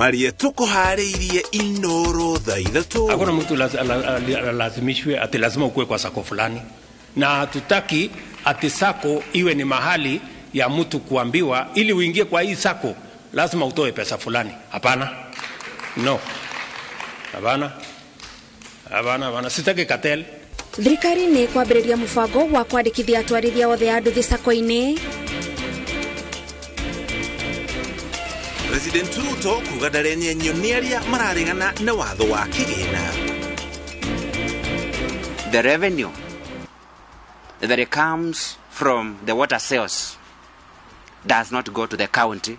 Marĩa tũkũharĩirie Inoro thaa 3. Hakuna mtu lazimishwe ati lazima ukue kwa sako fulani, na hatutaki ati sako iwe ni mahali ya mtu kuambiwa ili uingie kwa hii sako lazima utoe pesa fulani. Hapana, no, hapana, hapana, hapana, sitaki cartel. Thirikari nĩ kwambĩrĩria mũbango wa kwandĩkithia atwarithia othe a nduthi sako-inĩ. President Ruto kuga ndarenyenyio nĩ arĩa mararegana na watho wa kĩgĩna. The revenue that comes from the water sales does not go to the county,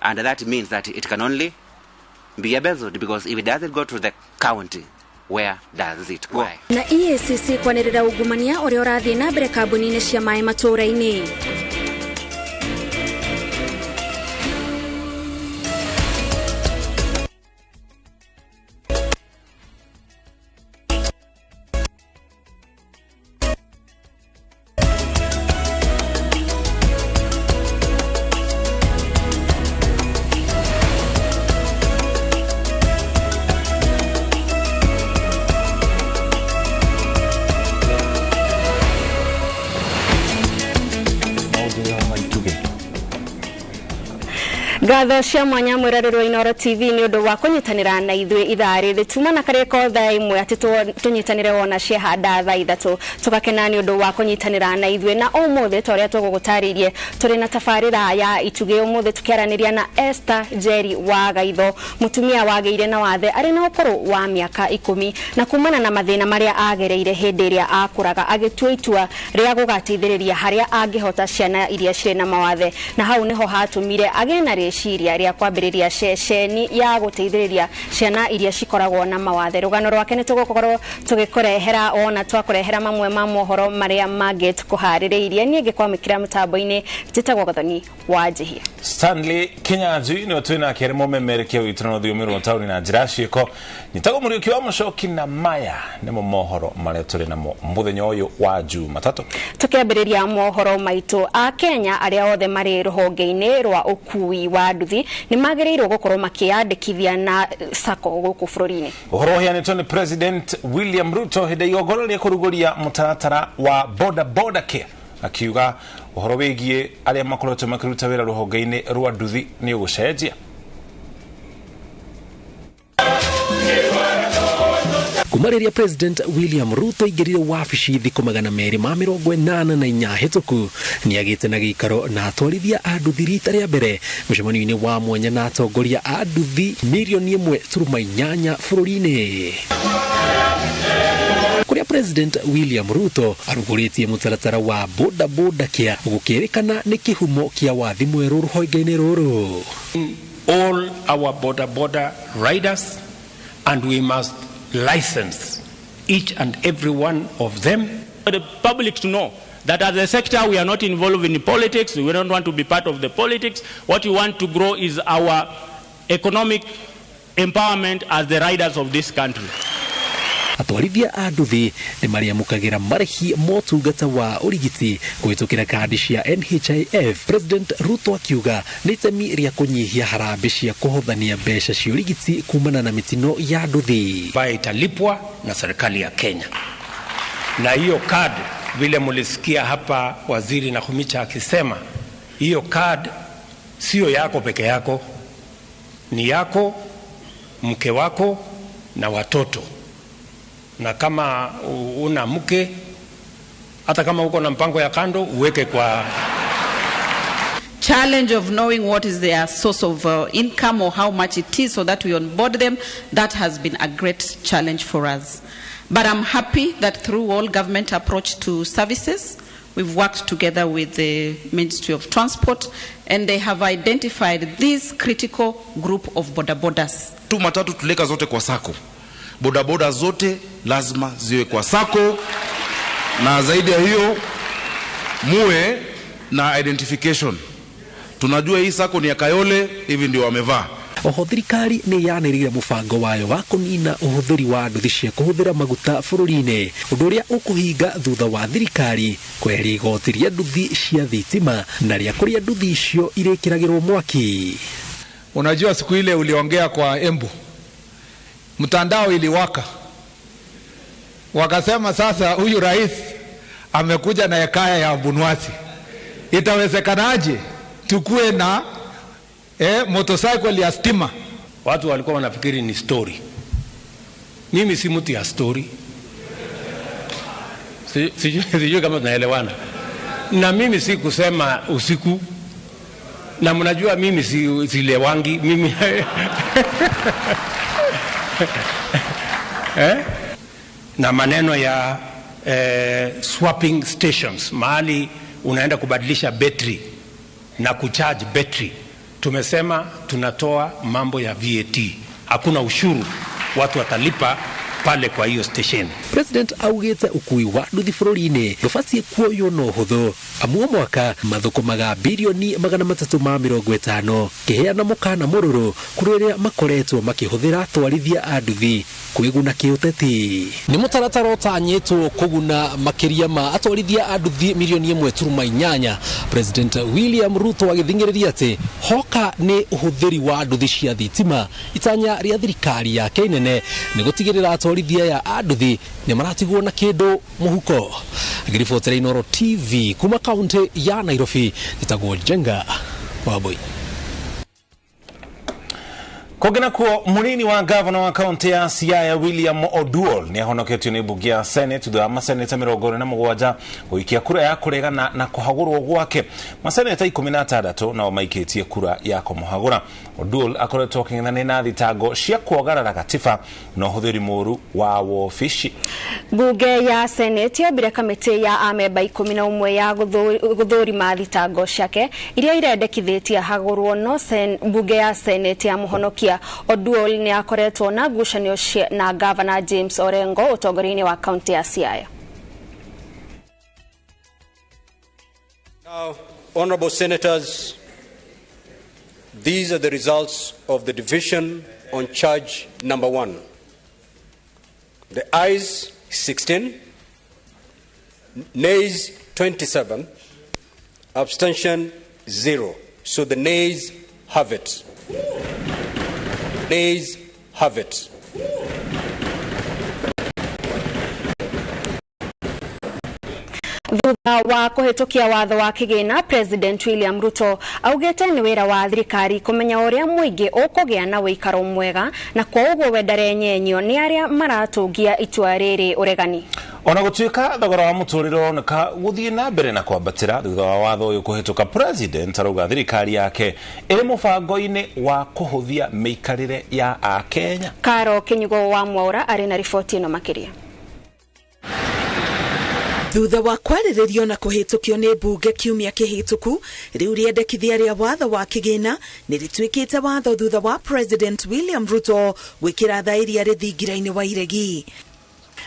and that means that it can only be embezzled, because if it doesn't go to the county, where does it go? Na EACC kwanĩrĩra ungumania ũrĩa ũrathiĩ na mbere kambuni-inĩ cia maĩ matũũra-inĩ. Ngatho cia mwanya mwĩroreri wa Inooro TV nĩ ũndũ wa kũnyitanĩra na ithuĩ ithaa rĩrĩ tuma na karĩko thaa 1 atĩ tũnyitanĩre wona ciahanda thaa 3 tũgakena nĩ ũndũ wa kũnyitanĩra na ithuĩ. Na ũmũthĩ ta ũrĩa tũgũgũtarĩirie tũrĩ na tabarĩra ya Itugĩ ũmũthĩ tũkĩaranĩria na Esther Njeri wa Gaitho, mũtumia wagĩire na wathe arĩ na ũkũrũ wa mĩaka 10 na kumana na mathĩna marĩa agereire hĩndĩ ĩrĩa akũraga agĩtua itua rĩa gũgateithĩrĩria harĩa angĩhota ciana iria cirĩ na mawathe, na hau nĩho hatũmire agĩe na rĩciria rĩa kwambĩrĩria ceceni ya gũteithĩrĩria ciana iria cikoragwo na mawathe. Rũgano rwake nĩ tũgũkorwo tũgĩkũrehera ona twakũrehera mamwe ma mohoro marĩa mangĩ tũkũharĩrĩirie. Niĩ ngĩkwamũkĩra mũtambo-inĩ njĩtagwo Gathoni wa Njihia. Stanley Kinyanjui nĩwe twĩ nake arĩ mũmemerekia witũ na rũthiomi rwa taũni na njĩra ciĩko. Nyitagwo Mũriũki wa Mũcoki na maya nĩmo mohoro marĩa tũrĩ namo mũthenya ũyũ wa Jumatatũ. Tũkĩambĩrĩria mohoro maitũ, a Kenya arĩa othe marĩ rũhonge-inĩ rwa ũkui wa nduthi nĩ magĩrĩirwo gũkorwo makĩyandĩkithia na sako gũkũ bũrũri-inĩ. Ũhoro ũheanĩtwo nĩ President William Ruto hĩndĩ ya igongona rĩa kũrugũria mũtaratara wa boda boda care, akiuga ũhoro wĩgiĩ arĩa makoretwo makĩruta wĩra rũhonge-inĩ rwa nduthi nĩ ũgũcenjia. Kuma rĩrĩa President William Ruto aingĩrire wabici thikũ 284 hĩtũku nĩagĩte na gĩikaro na atwarithia a nduthi rita rĩa mbere mũcemanio-inĩ wa mwanya na atongoria a nduthi mirioni 1.8 bũrũri-inĩ, kũrĩa President William Ruto arugũrĩtie mũtaratara wa boda boda care gũkĩrĩkana nĩ kĩhumo kĩa wathi mwerũ rũhonge-inĩ rũrũ. All our boda boda riders, and we must license each and every one of them. For the public to know that as a sector we are not involved in politics, we don't want to be part of the politics. What we want to grow is our economic empowerment as the riders of this country. Atwarithia a nduthi nĩ marĩamũkagĩra marĩhi motungata wa ũrigiti kũhĩtũkĩra kandi cia NHIF. President Ruto akiuga nĩ itemi rĩa kũnyihia harambĩ cia kũhothania mbeca cia ũrigiti kumana na mĩtino ya nduthi ambayo italipwa na serikali ya Kenya. Na hiyo card, vile mulisikia hapa Waziri Nakhumicha akisema, hiyo card sio yako peke yako, ni yako, mke wako na watoto. Na kama una mke, hata kama uko na mpango ya kando, uweke kwa. Challenge of knowing what is their source of income or how much it is so that we onboard them, that has been a great challenge for us. But I'm happy that through all government approach to services, we've worked together with the Ministry of Transport, and they have identified this critical group of boda bodas. Tu matatu tuleka zote kwa sako. Bodaboda zote lazima ziwe kwa sako, na zaidi ya hiyo muwe na identification. Tunajua hii sako ni ya Kayole, hivi ndio wamevaa. Oho thirikari nĩ yanĩrĩire mũbango wayo wa kũnina ũhũthĩri wa nduthi cia kũhũthĩra maguta bũrũri-inĩ, ũndũ ũrĩa ũkũhinga thutha wa thirikari kweheria igoti rĩa nduthi cia thitima na rĩa kũrĩa nduthi icio irĩkĩragĩrwo mwaki. Unajua siku ile uliongea kwa Embu, mtandao iliwaka, wakasema sasa huyu rais amekuja na hekaya ya Abunwasi, itawezekanaje tukue na motorcycle ya stima? Watu walikuwa wanafikiri ni story. Mimi si mtu ya story. Sijui kama tunaelewana. Na mimi si kusema usiku, na mnajua mimi silewangi mimi. Na maneno ya swapping stations, mahali unaenda kubadilisha betri na kucharge betri, tumesema tunatoa mambo ya VAT, hakuna ushuru watu watalipa pale kwa hiyo station. President augite ukui wa nduthi bũrũri-inĩ ndũbatiĩ kuoywo na ũhũthũ, amu o mwaka mathũkũmaga birioni 350 kĩheana mũkana mũrũrũ kũrĩ arĩa makoretwo makĩhũthĩra atwarithia a nduthi kwĩguna kĩũteti. Nĩ mũtaratara ũtanyĩtwo kũguna makĩria ma atwarithia a nduthi milioni 1.8. President William Ruto agĩthing'ĩrĩria atĩ hoka nĩ ũhũthĩri wa nduthi cia thitima, itanya rĩa thirikari yake inene nĩ gũtigĩrĩra atwarithia ya a nduthi nĩ maratigwo na kĩndũ mũhuko. Ngĩribotera Inooro TV kuma kaunti ya Nairobi, njĩtagwo Njenga Wambui. Kũngĩ nakuo, mũnini wa gavana wa kaunti ya Siaya William Oduol nĩ ahonoketio nĩ mbunge ya Senate thutha wa maseneta 47 gũikia kura ya kũregana na kũhagũrwo gwake. Maseneta 16 nao maikĩtie kura ya kũmũhagũra. Oduol akoretwo akĩng'ethanĩra na thitango cia kũagarara gatiba na ũhũthĩri mũũru wa wobici. Mbunge ya Senate yombire kamĩtĩ ya amemba 11 ya gũthũrima thitango ciake iria irendekithĩtie ahagũrwo, no mbunge ya Senate ya mũhonokia. Oduol nĩ akoretwo na ngucanio na Gavana James Orengo ũtongoria-inĩ wa kaunti ya Siaya. Now, honorable senators, these are the results of the division on charge number 1. The ayes 16, nays 27, abstention 0. So the nays have it. Nays have it. Thutha wa kũhĩtũkia watho wa kĩgĩna, President William Ruto augĩte nĩ wĩra wa thirikari kũmenya ũrĩa mũingĩ ũkũgĩa na ũikaro mwega, na kwa ũguo we ndarenyenyio nĩ arĩa maratũngia itua rĩrĩ ũregani. Ona gũtuĩka thogora wa mũtũrĩre ũroneka gũthiĩ na mbere na kwambatĩra thutha wa watho ũyũ kũhĩtũka, President arauga thirikari yake ĩrĩ mũbango-inĩ wa kũhũthia mĩikarĩre ya Akenya. Karo Kinyugo wa Mwaura arĩ na riboti ĩno makĩria. Thutha wa kwarĩrĩrio na kũhĩtũkio nĩ mbunge kiumia kĩhĩtũku, rĩu rĩendekithia rĩa watho wa kĩgĩna nĩ rĩtuĩkĩte watho thutha wa President William Ruto gwĩkĩra thaĩri arĩ thingira-inĩ wa iregi.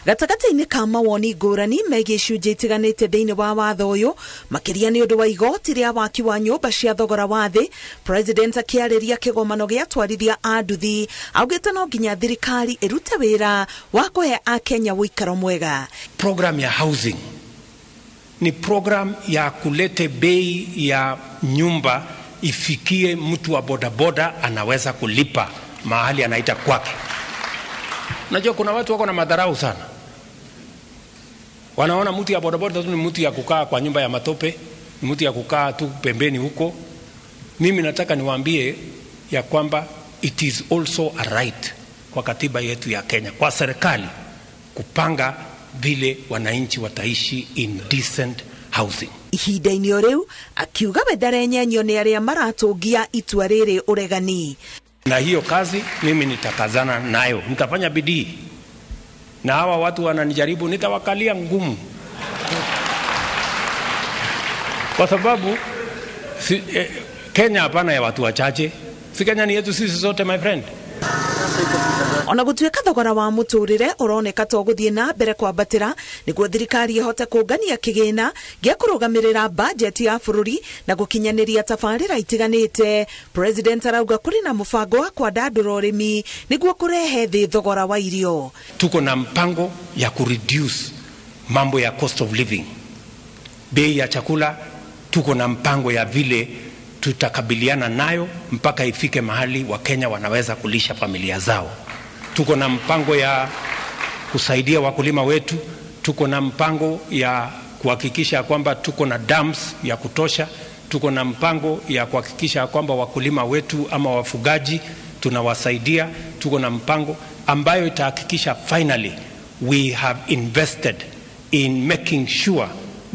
Gatagatĩ-inĩ ka mawoni ngũrani megiĩ icunjĩ itiganĩte thĩinĩ wa watho ũyũ, makĩria nĩ ũndũ wa igoti rĩa waki wa nyũmba cia thogora wa thĩ, President akĩarĩria kĩgomano gĩa atwarithia a nduthi augĩte no nginya thirikari ĩrute wĩra wa kũhe Akenya ũikaro mwega. Program ya housing ni program ya kulete bei ya nyumba ifikie mtu wa bodaboda anaweza kulipa mahali anaita kwake. Unajua kuna watu wako na madharau sana. Wanaona mtu ya bodaboda tu ni mtu ya kukaa kwa nyumba ya matope, ni mtu ya kukaa tu pembeni huko. Mimi nataka niwaambie ya kwamba it is also a right kwa katiba yetu ya Kenya, kwa serikali kupanga vile wananchi wataishi in decent housing. Ihinda-inĩ o rĩu akiuga we ndarenyenyio nĩ arĩa maratũngia itua rĩrĩ ũregani. Na hiyo kazi mimi nitakazana nayo, nitafanya bidii, na hawa watu wananijaribu nitawakalia ngumu, kwa sababu Kenya hapana ya watu wachache. Si Kenya ni yetu sisi sote, my friend. Ona gũtuĩka thogora wa mũtũrĩre ũroneka to gũthiĩ na mbere kwambatĩra nĩguo thirikari ĩhote kũngania kĩgĩna gĩa kũrũgamĩrĩra bajeti ya bũrũri na gũkinyanĩria tabarĩra itiganĩte, President arauga kũrĩ na mũbango wa kwandandũra ũrĩmi nĩguo kũrehe thĩ thogora wa irio. Tuko na mpango ya kureduce mambo ya cost of living, bei ya chakula. Tuko na mpango ya vile Tutakabiliana nayo mpaka ifike mahali Wakenya wanaweza kulisha familia zao. Tuko na mpango ya kusaidia wakulima wetu, tuko na mpango ya kuhakikisha kwamba tuko na dams ya kutosha, tuko na mpango ya kuhakikisha kwamba wakulima wetu ama wafugaji tunawasaidia, tuko na mpango ambayo itahakikisha finally we have invested in making sure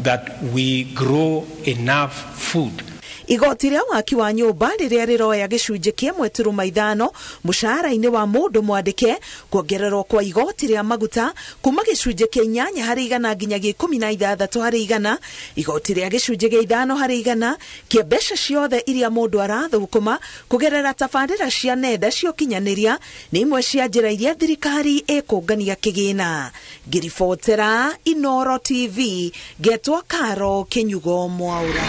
that we grow enough food. Igoti rĩa waki wa nyũmba rĩrĩa rĩroya gĩcunjĩ kĩa 1.5 mũcara-inĩ wa mũndũ mwandĩke, kuongererwo kwa igoti rĩa maguta kuma gĩcunjĩ kĩa 8 harĩ igana nginya 16 harĩ igana, igoti rĩa gĩcunjĩ kĩa 5 harĩ igana kĩa mbeca ciothe iria mũndũ arathũkũma kũgerera tabarĩra cia nenda cia ũkinyanĩria nĩ imwe cia njĩra iria thirikari ĩkũngania kĩgĩna. Ngĩribotera Inoro TV, ngetwo Karo Kinyugo Mwaura.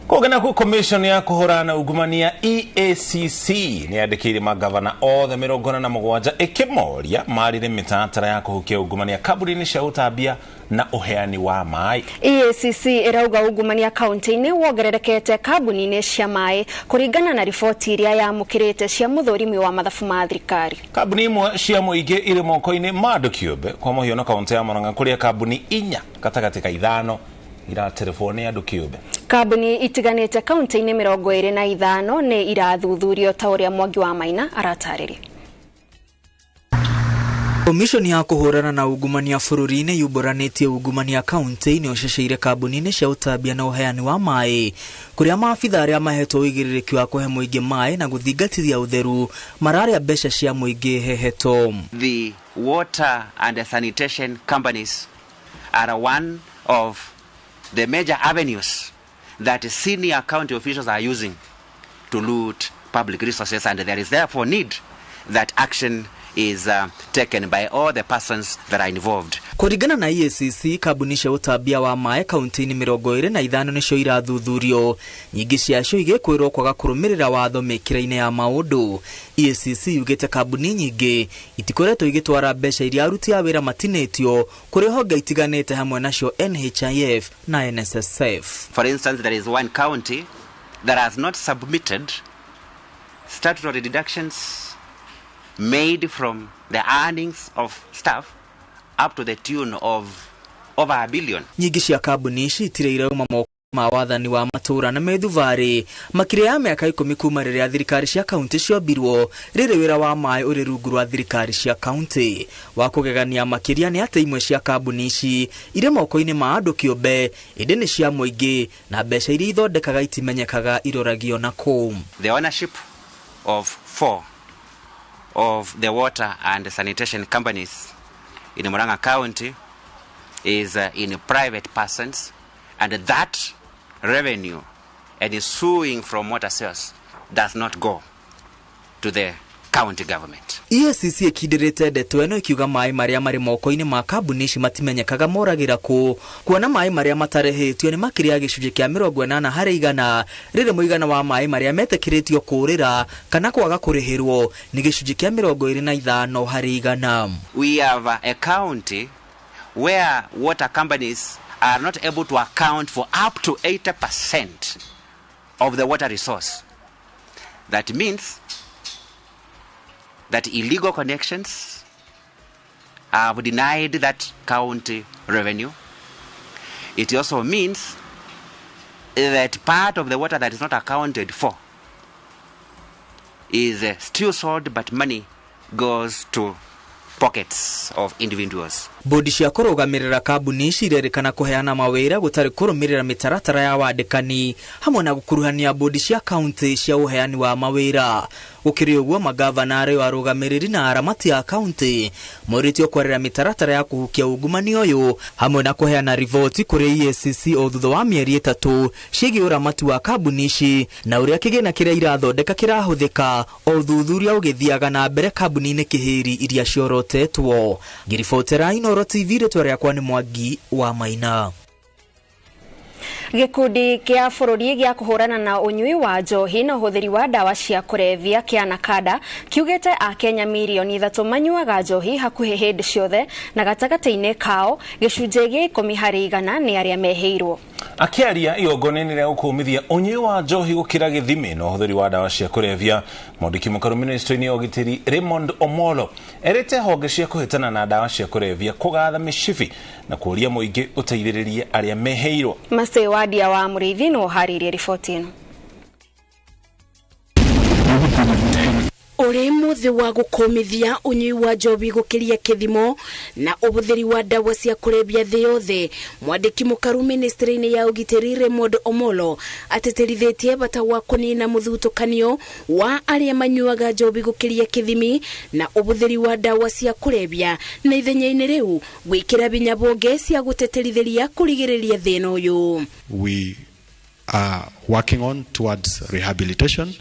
Kũngĩ nakuo commission ya kũhũrana na ungumania EACC nĩ yandĩkĩire magavana othe 47 ĩkĩmoria marire mĩtaratara ya kũhukia ungumania kambuni-inĩ cia ũtambia na ũheani wa maĩ. EACC ĩrauga ungumania kaunti-inĩ wongererekete kambuni-inĩ cia maĩ kũringana na riboti iria yamũkĩrĩte cia mũthũrimi wa mathabu ma thirikari. Kambuni imwe cia mũingĩ irĩ moko-inĩ ma andũ kĩũmbe, kwa mũhiano kaunti ya Murang'a kũrĩa kambuni 4 gatagatĩ ka 5 iraterefwo nĩ andũ kĩũmbe. Kambuni itiganĩte kaunti-inĩ 25 nĩ irathuthurio ta ũrĩa Mwangi wa Maina aratarĩria. Komishoni ya kũhũrana na ungumania bũrũri-inĩ yumbũranĩtie ungumania kaunti-inĩ ũceceire kambuni-inĩ cia ũtambia na ũheani wa maĩ kũrĩa maabitha arĩa mahetwo ũigĩrĩrĩki wa kũhe mũingĩ maĩ na gũthingatithia ũtheru mararĩa mbeca cia mũingĩ heheto. The water and sanitation companies are one of the major avenues that senior county officials are using to loot public resources, and there is therefore need that action is taken by all the persons that are involved. Kũringana na EACC, kambuni cia ũtambia wa maĩ kaunti-inĩ 25 nĩcio irathuthurio, nyingĩ ciacio igĩkwĩrwo kwaga kũrũmĩrĩra watho mĩkĩra-inĩ ya maũndũ. EACC yugĩte kambuni nyingĩ itikoretwo igĩtwara mbeca iria aruti a wĩra matinĩtio kũrĩ honge itiganĩte hamwe nacio NHIF na NSSF. For instance, there is one county that has not submitted statutory deductions made from the earnings of staff up to the tune of over 1 billion. Nyingĩ cia kambuni ici itirĩ irauma moko ma wathani wa matũra na methubarĩ makĩria ya mĩaka 10 kuma rĩrĩa thirikari cia kaunti ciombirwo, rĩrĩ wĩra wa maĩ ũrĩ rungu rwa thirikari cia kaunti. Wa kũgegania makĩria nĩ atĩ imwe cia kambuni ici irĩ moko-inĩ ma andũ kĩũmbe ĩndĩ nĩ cia mũingĩ na mbeca iria ithondekaga itimenyekaga iroragio na kũu. The ownership of 4 of the water and sanitation companies in Murang'a County is in private persons, and that revenue and suing from water sales does not go to the county government. EACC ĩkindĩrĩte ndeto ĩno ĩkiuga maĩ marĩa marĩ moko-inĩ ma kambuni ici matimenyekaga moragĩra kũ, kuona maĩ marĩa matarĩhĩtio nĩ makĩria ya gĩcunjĩ kĩa 80 harĩ igana, rĩrĩ mũigana wa maĩ marĩa metĩkĩrĩtio kũũrĩra kana kwaga kũrĩhĩrwo nĩ gĩcunjĩ kĩa 25 harĩ igana. We have a county where water companies are not able to account for up to 80% of the water resource. That means that illegal connections have denied that county revenue. It also means that part of the water that is not accounted for is still sold, but money goes to pockets of individuals. Bodi cia kũrũgamĩrĩra kambuni ici irerĩkana kũheana mawĩra gũtarĩ kũrũmĩrĩra mĩtaratara ya wandĩkani hamwe na gũkuruhania bodi cia kaunti cia ũheani wa mawĩra. Gũkĩrĩ ũguo, magavana arĩo arũgamĩrĩri na aramati a kaunti morĩtio kwarĩra mĩtaratara ya kũhukia ungumania ũyũ hamwe na kũheana riboti kũrĩ EACC o thutha wa mĩeri 3 ciĩgiĩ ũramati wa kambuni ici na ũrĩa kĩgĩna kĩrĩa irathondeka kĩrahũthĩka, o ũthuthuria ũgĩthiaga na mbere kambuni-inĩ kĩhĩri iria ciorotetwo. Ngĩribotera Inoro TV, rĩtwa rĩakwa nĩ Mwangi wa Maina. Gĩkundi kĩa bũrũri gĩa kũhũrana na ũnyui wa njohi na ũhũthĩri wa ndawa cia kũrebia kĩa NACADA kiugĩte Akenya mirioni 3 manyuaga njohi hakuhĩ hĩndĩ ciothe na gatagatĩ-inĩ kao gĩcunjĩ gĩa 10 harĩ igana nĩ arĩa mehĩirwo. Akiaria igongona-inĩ rĩa gũkũmithia ũnyui wa njohi gũkĩra gĩthimi na ũhũthĩri wa ndawa cia kũrebia, mwandĩki mũkaru ministry-inĩ ya ũgitĩri Raymond Omolo erĩte honge cia kũhĩtana na ndawa cia kũrebia kũgatha mĩcibi na kũũria mũingĩ ũteithĩrĩrie arĩa mehĩirwo. Masĩ Wadia wa Mũrĩithi nĩ ũharĩirie riboti ĩno. Uri muthi wa gukumithia unyui wa njohi gukiria kithimo na ubuthiri wa ndawa cia kurebia thi yothe, mwandiki mukaru ministry-ini ya ugitiri Raymond Omolo ateterithitie bata wa kunina muthutukanio wa aria manyuaga njohi gukiria kithimi na ubuthiri wa ndawa cia kurebia, na ithenya-ini riu gwikira binya bonge cia guteterithiria kurigiriria thina uyu. We are working on towards rehabilitation,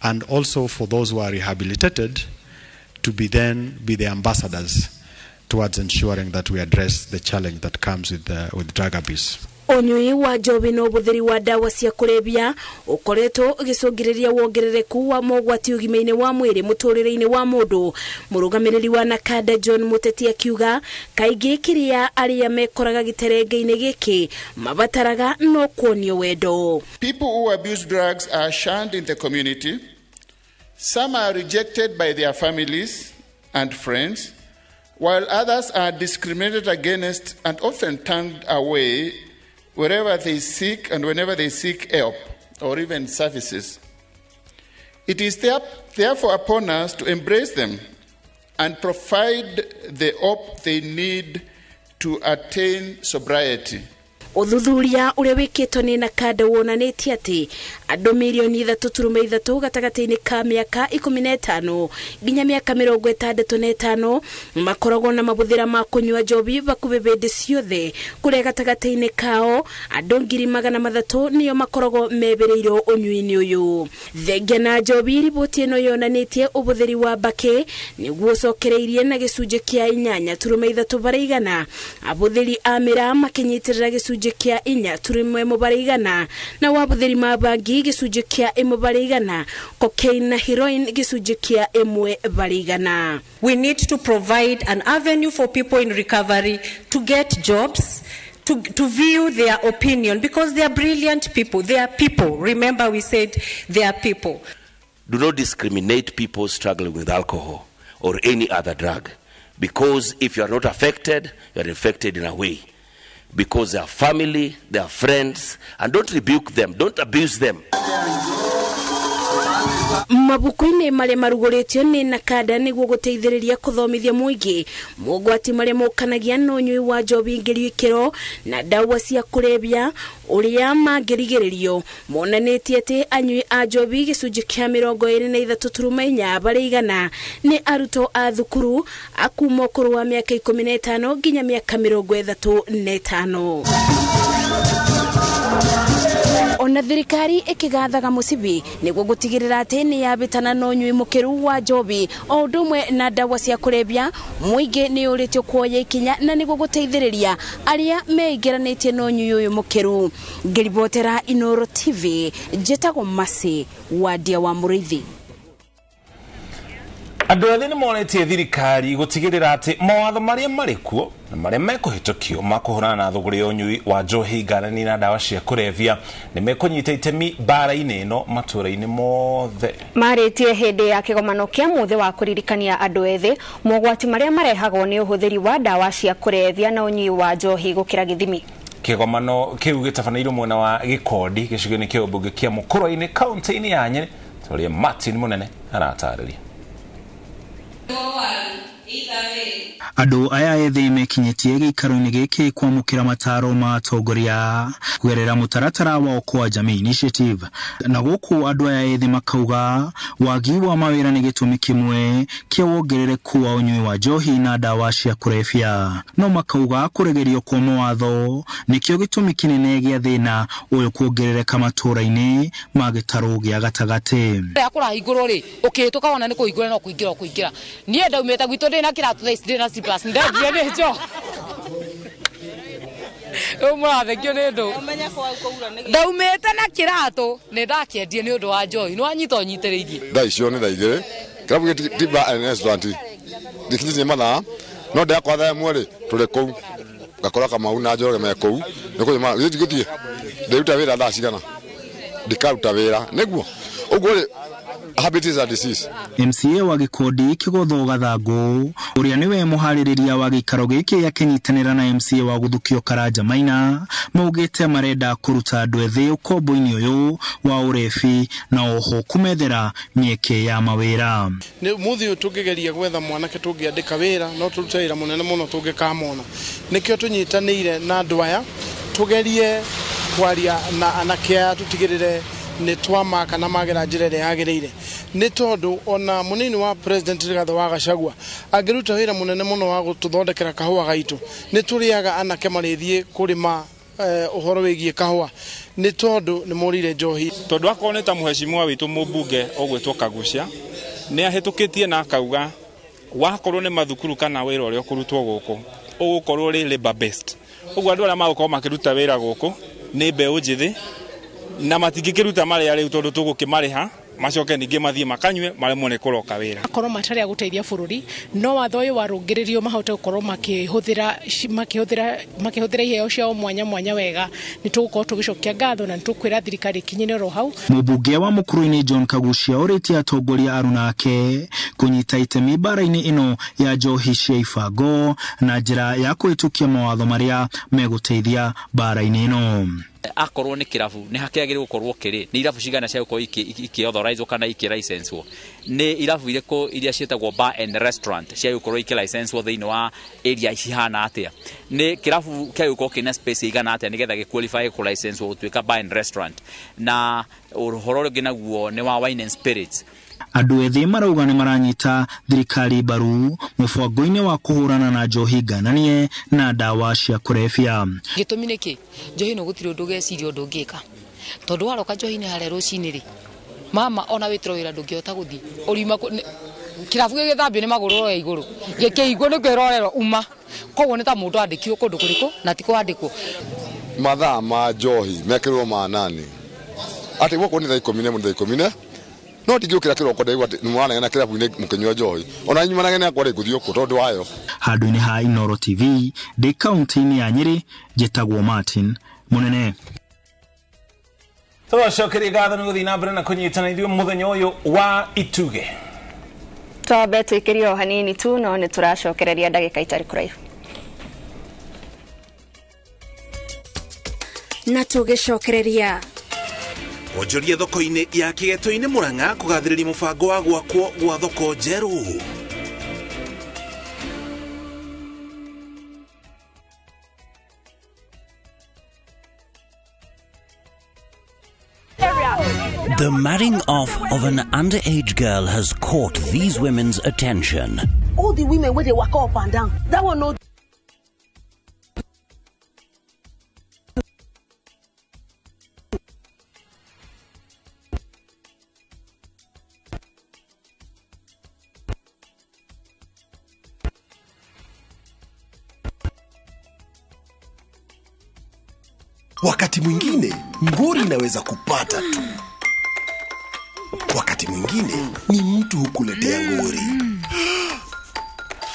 and also for those who are rehabilitated to be then be the ambassadors towards ensuring that we address the challenge that comes with drug abuse. Ũnyui wa njohi na ũhũthĩri wa ndawa cia kũrebia ũkoretwo ũgĩcũngĩrĩria wongerereku wa mogwati ũgima-inĩ wa mwĩrĩ mũtũrĩre-inĩ wa mũndũ. Mũrũgamĩrĩri wa NACADA John Muteti akiuga kaingĩ kĩrĩa arĩa mekoraga gĩterenge-inĩ gĩkĩ mabataraga no kuonio wendo. People who abuse drugs are shunned in the community. Some are rejected by their families and friends, while others are discriminated against and often turned away wherever they seek and whenever they seek help or even services. It is therefore upon us to embrace them and provide the hope they need to attain sobriety. Ũthuthuria ũrĩa wĩkĩtwo nĩ NACADA wonanĩtie atĩ andũ mirioni 3.3 gatagatĩ-inĩ ka mĩaka 15 nginya mĩaka 65 makoragwo na mabuthĩra ma kũnyua njohi bakuhĩ hĩndĩ ciothe, kũrĩa gatagatĩ-inĩ kao andũ 300,000 nĩo makoragwo mebĩrĩirwo ũnyui-inĩ ũyũ. Thengia na njohi, riboti ĩno yonanĩtie ũhũthĩri wa mbakĩ nĩguo ũcokereirie na gĩcunjĩ kĩa 8.3 harĩ igana, ahũthĩri a mĩraa makĩnyitĩrĩra gĩcunjĩ kĩa 4.1 harĩ igana, na wabuthĩri ma bangi gĩcunjĩ kĩa 1 harĩ igana, cocaine na heroin gĩcunjĩ kĩa 1 harĩ igana. We need to provide an avenue for people in recovery to get jobs, to view their opinion, because they are brilliant people. They are people. Remember, we said they are people. Do not discriminate people struggling with alcohol or any other drug, because if you are not affected, you are infected in a way. Because their family, their friends, and don't rebuke them, don't abuse them. Mabuku-inĩ marĩa marugũrĩtio nĩ NACADA nĩguo gũteithĩrĩria kũthomithia mũingĩ mogwati marĩa mokanagia na ũnyui wa njohi ngĩru ikĩro na ndawa cia kũrebia ũrĩa mangĩrigĩrĩrio, monanĩtie atĩ anyui a njohi gĩcunjĩ kĩa 23.4 harĩ igana nĩ arutwo a thukuru a kuma ũkũrũ wa mĩaka 15 nginya mĩaka 35. Ona thirikari ikigathaga mucibi niguo gutigirira ati ni yabitana na unyui mukiru wa njohi o undu umwe na ndawa cia kurebia, muingi ni uritio kuoya ikinya na niguo guteithiriria aria meingiranitie na unyui uyu mukiru. Ngiribotera Inoro TV, njitagwo Masi Wadia wa Murithi. Andũ ethĩ nĩ monetie thirikari gũtigĩrĩra atĩ mawatho marĩa marĩ kuo na marĩa mekũhĩtũkio ma kũhũrana na thũgũrĩ ya ũnyui wa njohi ngarani na ndawa cia kũrebia nĩ mekũnyita itemi mbara-inĩ ĩno matũũra-inĩ mothe. Marĩtie hĩndĩ ya kĩgomano kĩa mũthĩ wa kũririkania andũ ethĩ mogwati marĩa marehagwo nĩ ũhũthĩri wa ndawa cia kũrebia na ũnyui wa njohi gũkĩra gĩthimi. Kĩgomano kĩu gĩtabanĩirwo mwena wa Gĩkondi gĩcigo-inĩ kĩa ũmbunge kĩa Mũkũrwe-inĩ kaũntĩ-inĩ ya Nyĩrĩ, ũrĩa Martin Mũnene aratarĩria. Andũ aya ethĩ mekinyĩtie gĩikaro-inĩ gĩkĩ kwamũkĩra mataro ma atongoria kũgerera mũtaratara wa Okoa Jamii Initiative, na gũkũ andũ aya ethĩ makauga wagi wa mawĩra nĩ gĩtũmi kĩmwe kĩa wongerereku wa ũnyui wa njohi na ndawa cia kũrebia, no makauga kũregerio kwa mawatho nĩkĩo gĩtũmi kĩnene gĩa thĩna ũyũ kuongerereka matũũra-inĩ ma gĩtarũ gĩa gatagatĩ. Kũrahingũrwo rĩ ũkĩhĩtũka wona nĩ kũhingũra no kũingĩra ũkũingĩra. Niĩ ndaumĩte gwitũ ndĩ na kĩratũ thaa ici ndĩ na slippers, ndendire nĩ njohi. Rĩu mũrathekio nĩ ndũ. Ndaumĩte na kĩratũ nĩ ndakĩendie nĩ ũndũ wa njohi. Nĩ wanyita ũnyitĩrĩirie. Thaa icio nĩ thaa 2 kĩrabu gĩkĩ ti bar and restaurant gĩkinyĩtie mathaa no ndakwa thaa 1 rĩ tũrĩ kũu ngakora Kamau na Njoroge me kũu nĩ kũnyua gĩthiĩ gĩthiĩ ndĩruta wĩra thaa cigana ndikaruta wĩra nĩguo ũguo rĩ habit is a disease. MCA wa Gikundi Kigotho Gathangu uria niwe muhaririria wa giikaro giki akinyitanira na MCA wa Guthukio Karanja Maina maugite marenda kuruta andu ethi ukombo-ini uyu wa urebi na oho kumethera mieke ya mawira. Ni muthi uyu tungigeria gwetha mwanake tungiandika wira no turute wira munene muno tungikamona nikio tunyitanire na andu aya tugerie kwaria na anake aya tutigirire nĩ twamaka na magera njĩra ĩrĩa yagĩrĩire nĩ tondũ ona mũnini wa president Rigathĩ wa Gachagua angĩruta wĩra mũnene mũno wa gũtũthondekera kahũa gaitũ nĩ tũrĩaga anake marĩthiĩ kũrĩma ũhoro wĩgiĩ kahũa nĩ tondũ nĩ morire njohi. Tondũ akorwo nĩ ta mũheshimiwa witũ mũmbunge ũgwĩtwo Kagucia nĩ ahĩtũkĩtie na akauga wakorwo nĩ mathukuru kana wĩra ũrĩa ũkũrutwo gũkũ ũgũkorwo ũrĩ labor based, ũguo andũ arĩa magũkorwo makĩruta wĩra gũkũ nĩ mbeũ njĩthĩ na matingĩkĩruta marĩa rĩu tondũ tũgũkĩmarĩha macoke ningĩ mathiĩ makanyue maremwo nĩ kũroka wĩra. Akorwo matarĩ a gũteithia bũrũri no watho ũyũ warũngĩrĩrio mahote gũkorwo makĩhũthĩra iheo ciao mwanya mwanya wega nĩ tũgũkorwo tũgĩcokia ngatho na nĩ tũkwĩra thirikari ĩkinyĩre oro hau. Mũmbunge wa Mũkũrũ-inĩ John Kagucia ũrĩtie atongoria aruna ake kũnyita itemi mbara-inĩ ĩno ya njohi cia ibango na njĩra ya kũhĩtũkia mawatho marĩa megũteithia mbara-inĩ ĩno. Akorwo nĩ kĩrabu nĩ hakĩagĩrĩirwo gũkorwo kĩrĩ nĩ irabu cigana cia gũkorwo iki authorize kana iki license nĩ irabu irĩkũ iria ciĩtagwo bar and restaurant cia gũkorwo iki license thĩinĩ wa area cihana atĩa nĩ kĩrabu kĩa gũkorwo kĩna space igana atĩa nĩgetha gĩ qualify kũ license gũtuĩka bar and restaurant na ũhoro ũngĩ naguo nĩ wa wine and spirits. Andũ ethĩ marauga nĩ maranyita thirikari mbaru mũbango-inĩ wa kũhũrana na njohi ngananie na ndawa cia kũrebia. Gĩtũmi nĩ kĩ? Njohi ĩno gũtirĩ ũndũ ũgeciria ũndũ ũngĩka tondũ waroka njohi-inĩ harĩa rũcinĩ rĩ mama ona wĩtĩrwo wĩra ndũngĩhota gũthiĩ ũriuma kĩrabu gĩgĩthambio nĩ magũrũ roya igũrũ gĩkĩhingwo nĩ kwĩrorerwo uma koguo nĩ ta mũndũ andĩkirwo kũndũ kũrĩkũ na ti kwandĩkwo. Mathaa ma njohi mekĩrwo ma nani atĩ gũkũ nĩ thaa 11 thaa 10 no ndingĩũkĩra kĩroko ndaigua atĩ nĩmũranegena kĩrabu-inĩ mũkĩnyua njohi ona inyuĩ manegene akwa rĩ ngũthiĩ ũkũ tondũ wayo. Handũ-inĩ ha Inooro TV ndĩ kaunti-inĩ ya Nyĩrĩ njĩtagwo Martin Mũnene. Tũracokeria ngatho nĩ gũthiĩ na mbere na kũnyitana ithuĩ mũthenya ũyũ wa ituge. Twambe twĩkĩrie o hanini tu no nĩ tũracokereria ndagĩka itarĩ kũraihu. Na tũgĩcokereria onjoria thoko-inĩ ya Kĩgeto-inĩ Murang'a kũgathĩrĩria mũbango wa gwakwo gwa thoko njerũ. The marrying off of an underage girl has caught these women's attention. All the women where they walk up and down, that one no. Wakati mwingine ngori inaweza kupata tu. Wakati mwingine ni mtu hukuletea ngori.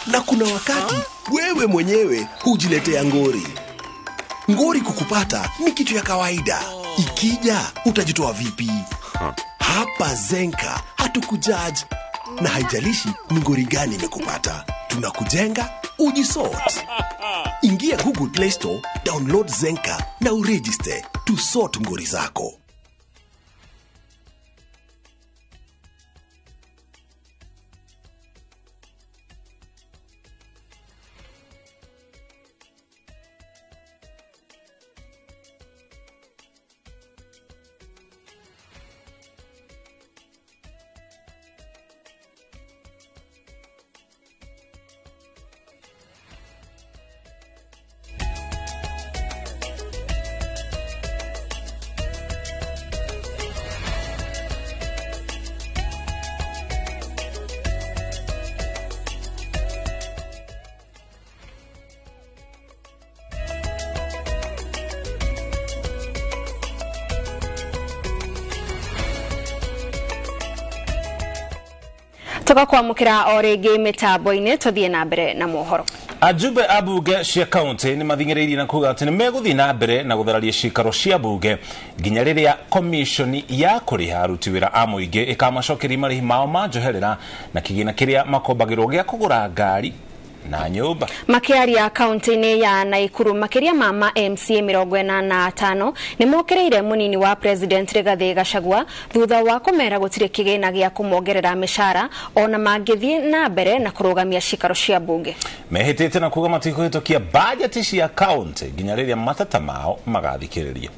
Na kuna wakati wewe mwenyewe hujiletea ngori. Ngori kukupata ni kitu ya kawaida. Ikija utajitoa vipi? Hapa Zenka hatukujudge na haijalishi ni ngori gani imekupata. Tunakujenga ujisort. Ingia Google Play Store, download Zenka na uregister to sort ngori zako. Tugakwamukira o rĩngĩ mĩtambo-inĩ tũthiĩ na mbere na mohoro. Ajumbe a bunge cia kaunti nĩ mathing'ĩrĩirie na kuga atĩ nĩ megũthiĩ na mbere na gũthararia ciikaro cia bunge nginya rĩrĩa komishoni ya kũrĩha aruti wĩra a mũingĩ ĩkamacokeria marĩhi mao ma njoherera na kĩgĩna kĩrĩa makombagĩrwo gĩa kũgũra ngari na nyũmba. Makiaria kaunti-inĩ ya Naikuru makiria ma MCA 45 nĩ mokereire munini wa President Rigathi Gachagua thutha wa kũmera gũtirĩ kĩgĩna gĩa kũmongerera mĩcara ona mangĩthiĩ na mbere na kũrũgamia ciikaro cia bunge. Mehĩtĩte na kuga matikũhĩtũkia bajeti cia kaunti nginya rĩrĩa mateta mao magathikĩrĩrio.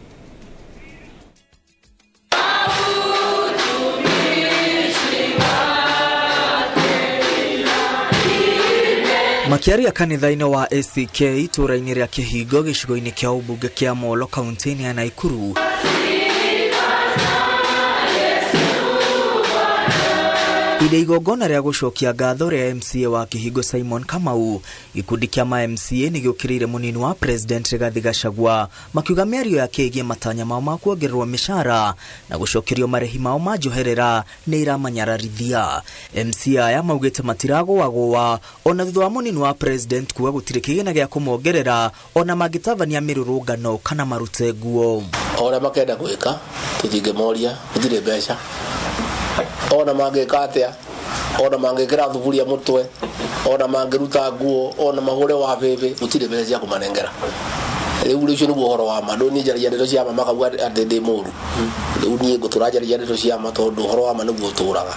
Makiaria kanitha-inĩ wa ACK itũũra-inĩ rĩa Kĩhingo gĩcigo-inĩ kĩa ũmbunge kĩa Molo kaunti-inĩ ya Naikuru. Ire igongona rĩa gũcokia ngatho rĩa MCA wa Kĩhingo Simon Kamau, gĩkundi kĩa ma MCA nĩ gĩũkĩrĩire mũnini wa President Rigathi Gachagua makiuga mĩario yake ĩgiĩ matanya mao ma kuongererwo mĩcara na gũcokerio marĩhi mao ma njoherera nĩ iramanyararithia. MCA aya maugĩte matiragũagũa ona thutha wa mũnini wa President kuga gũtirĩ kĩgĩna gĩa kũmongerera ona mangĩtabania mĩrũrũngano kana marute nguo. O ũrĩa makenda gwĩka tũtingĩmoria, gũtirĩ mbeca. Ona mangĩka atĩa, ona mangĩkĩra thuburia mũtwe, ona mangĩruta nguo, ona mahũre wa bĩbĩ, gũtirĩ mbeca cia kũmanengera. Rĩu ũcio nĩguo ũhoro wa ma. Ndũ niĩ njaragia ndeto cia ma makauga atĩ ndĩ mũru. Rĩu niĩ ngũtũra njaragia ndeto cia ma tondũ ũhoro wa ma nĩguo ũtũraga.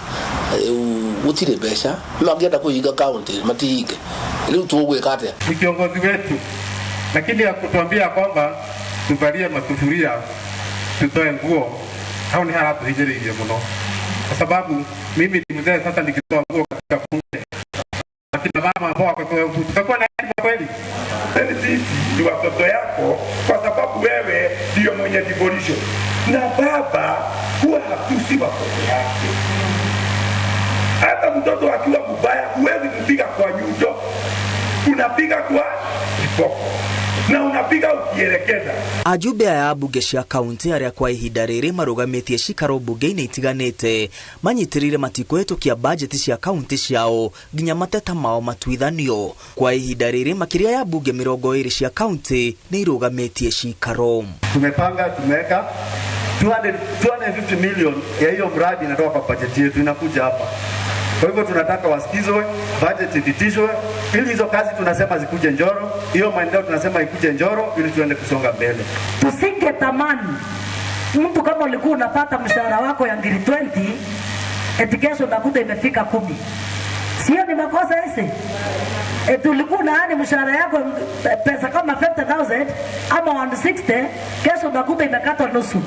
Rĩu gũtirĩ mbeca, mangĩenda kũhinga kaunti matihinge. Rĩu tũgwĩka atĩa? Ni kiongozi wetu, lakini akutuambia kwamba tuvalie masufuria tutoe nguo, hau ni haratuhinyĩrĩirie mũno. Kwa sababu mimi ni mzee sasa, nikitoa nguo katika bunge akina mama ambao wako tutakuwa na heshima kweli? Sisi ni watoto yako, kwa sababu wewe ndio mwenye devolution, na baba huwa hatusi watoto yake. Hata mtoto akiwa mbaya huwezi kupiga kwa nyundo, unapiga kwa kiboko na unapiga ukielekeza. Ajumbe aya a bunge cia kaunti arĩa kwa ihinda rĩrĩ marũgamĩtie cikaro bunge-inĩ itiganĩte manyitĩrĩire matikũhĩtũkia bajeti cia kaunti ciao nginya mateta mao matuithanio. Kwa ihinda rĩrĩ makĩria ya bunge 20 cia kaunti nĩ irũgamĩtie cikaro. Tumepanga, tumeweka 250 million ya hiyo mradi inatoka kwa bajeti yetu inakuja hapa. Kwa hivyo tunataka wasikizwe, budget ipitishwe ili hizo kazi tunasema zikuje Njoro, hiyo maendeleo tunasema ikuje Njoro ili tuende kusonga mbele. Tusingetamani mtu kama ulikuwa unapata mshahara wako ya ngiri 20 eti kesho unakuta imefika 10. Sio ni makosa ese? Eti ulikuwa unaani mshahara yako pesa kama 50,000 ama 160, kesho unakuta imekatwa nusu.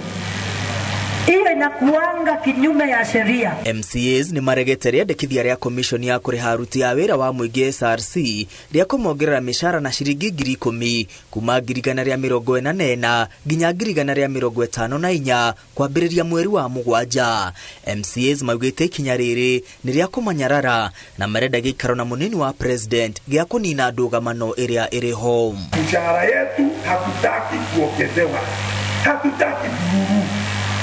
Iyo inakuanga kinyume ya sheria. MCAs ni maregete rĩendekithia rĩa commission ya kũrĩha aruti a wĩra wa mũingĩ SRC rĩa kũmongerera mĩcara na ciringi 10,000 kuma 144 nginya 154 kwambĩrĩria mweri wa 7. MCAs maugĩte ikinya rĩrĩ nĩ rĩa kũmanyarara na marenda gĩikaro na mũnini wa President gĩa kũnina ndũgamano ĩrĩa ĩrĩ ho. Mshahara yetu hatutaki kuongezewa, hatutaki bururu,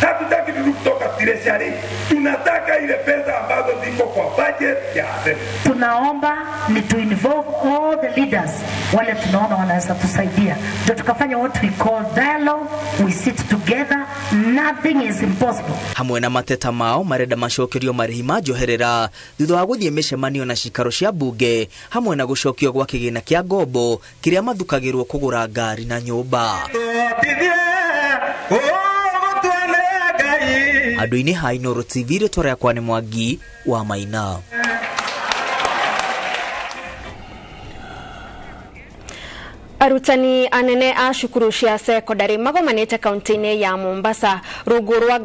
hatutaki kutoka treasury, tunataka ile pesa ambazo ziko kwa budget ya assembly. Tunaomba ni to involve all the leaders wale tunaona wanaweza tusaidia, ndio tukafanya what we call dialogue, we sit together, nothing is impossible. Hamwe na mateta mao marenda macokerio marĩhi ma njoherera thutha wa gũthiĩ mĩcemanio na cikaro cia bunge hamwe na gũcokio gwa kĩgĩna kĩa ngombo kĩrĩa mathukagĩrwo kũgũra ngari na nyũmba. Andũ-inĩ ha Inooro TV, rĩtwa rĩakwa nĩ Mwangi wa Maina. Arutani anene a cukuru cia sekondari magomanĩte kaunti-inĩ ya Mombasa rungu rwa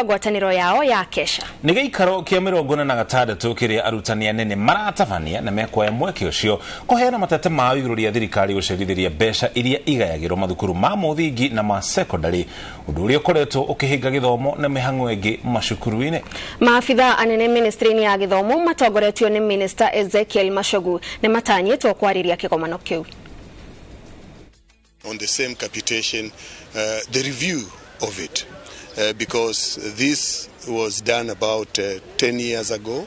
ngwatanĩro yao ya Kesha. Nĩ gĩikaro kĩa 46 kĩrĩa arutani anene maratabania na mekuoya mweke ũcio kũheana mateta mao igũrũ rĩa thirikari gũcerithĩria mbeca iria igayagĩrwo mathukuru ma mũthingi na ma sekondari, ũndũ ũrĩa ũkoretwo ũkĩhĩnga gĩthomo na mĩhang'o ĩngĩ macukuru-inĩ. Maabitha anene ministry-inĩ ya gĩthomo matongoretio nĩ Minister Ezekiel Machogu nĩ matanyĩtwo kwarĩria kĩgomano kĩu. On the same capitation, the review of it, because this was done about 10 years ago,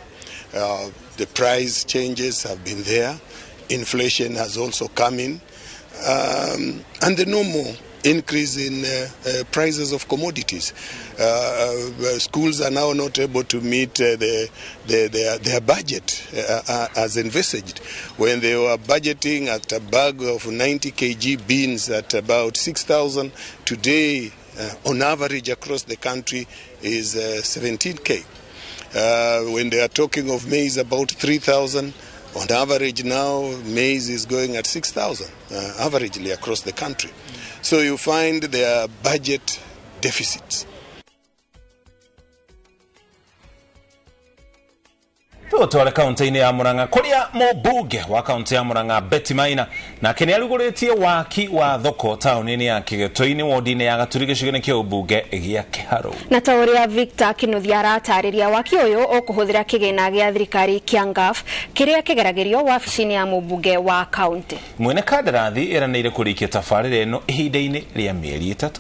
The price changes have been there. Inflation has also come in. And the normal increase in prices of commodities. Schools are now not able to meet their budget as envisaged. When they were budgeting at a bag of 90 kg beans at about 6,000, today on average across the country is 17k. When they are talking of maize about 3,000, on average now maize is going at 6,000 averagely across the country. So you find there are budget deficits. Tutware kaunti-inĩ ya Murang'a kũrĩa mũmbunge wa kaunti ya Murang'a Betty Maina nake nĩ arugũrĩtie waki wa thoko taũni-inĩ ya Kĩgĩtũ-inĩ wodi-inĩ ya Gaturi gĩcigo-inĩ kĩa ũmbunge gĩa Kĩharũ. Na ta ũrĩa Victor Kinuthia aratarĩria, waki ũyũ ũkũhũthĩra kĩgĩna gĩa thirikari kĩa NGAAF kĩrĩa kĩgeragĩrio wabici-inĩ ya mũmbunge wa kaunti. Mwene kandarathi ĩranĩire kũrĩkia tabarĩra ĩno ihinda-inĩ rĩa mĩeri 3.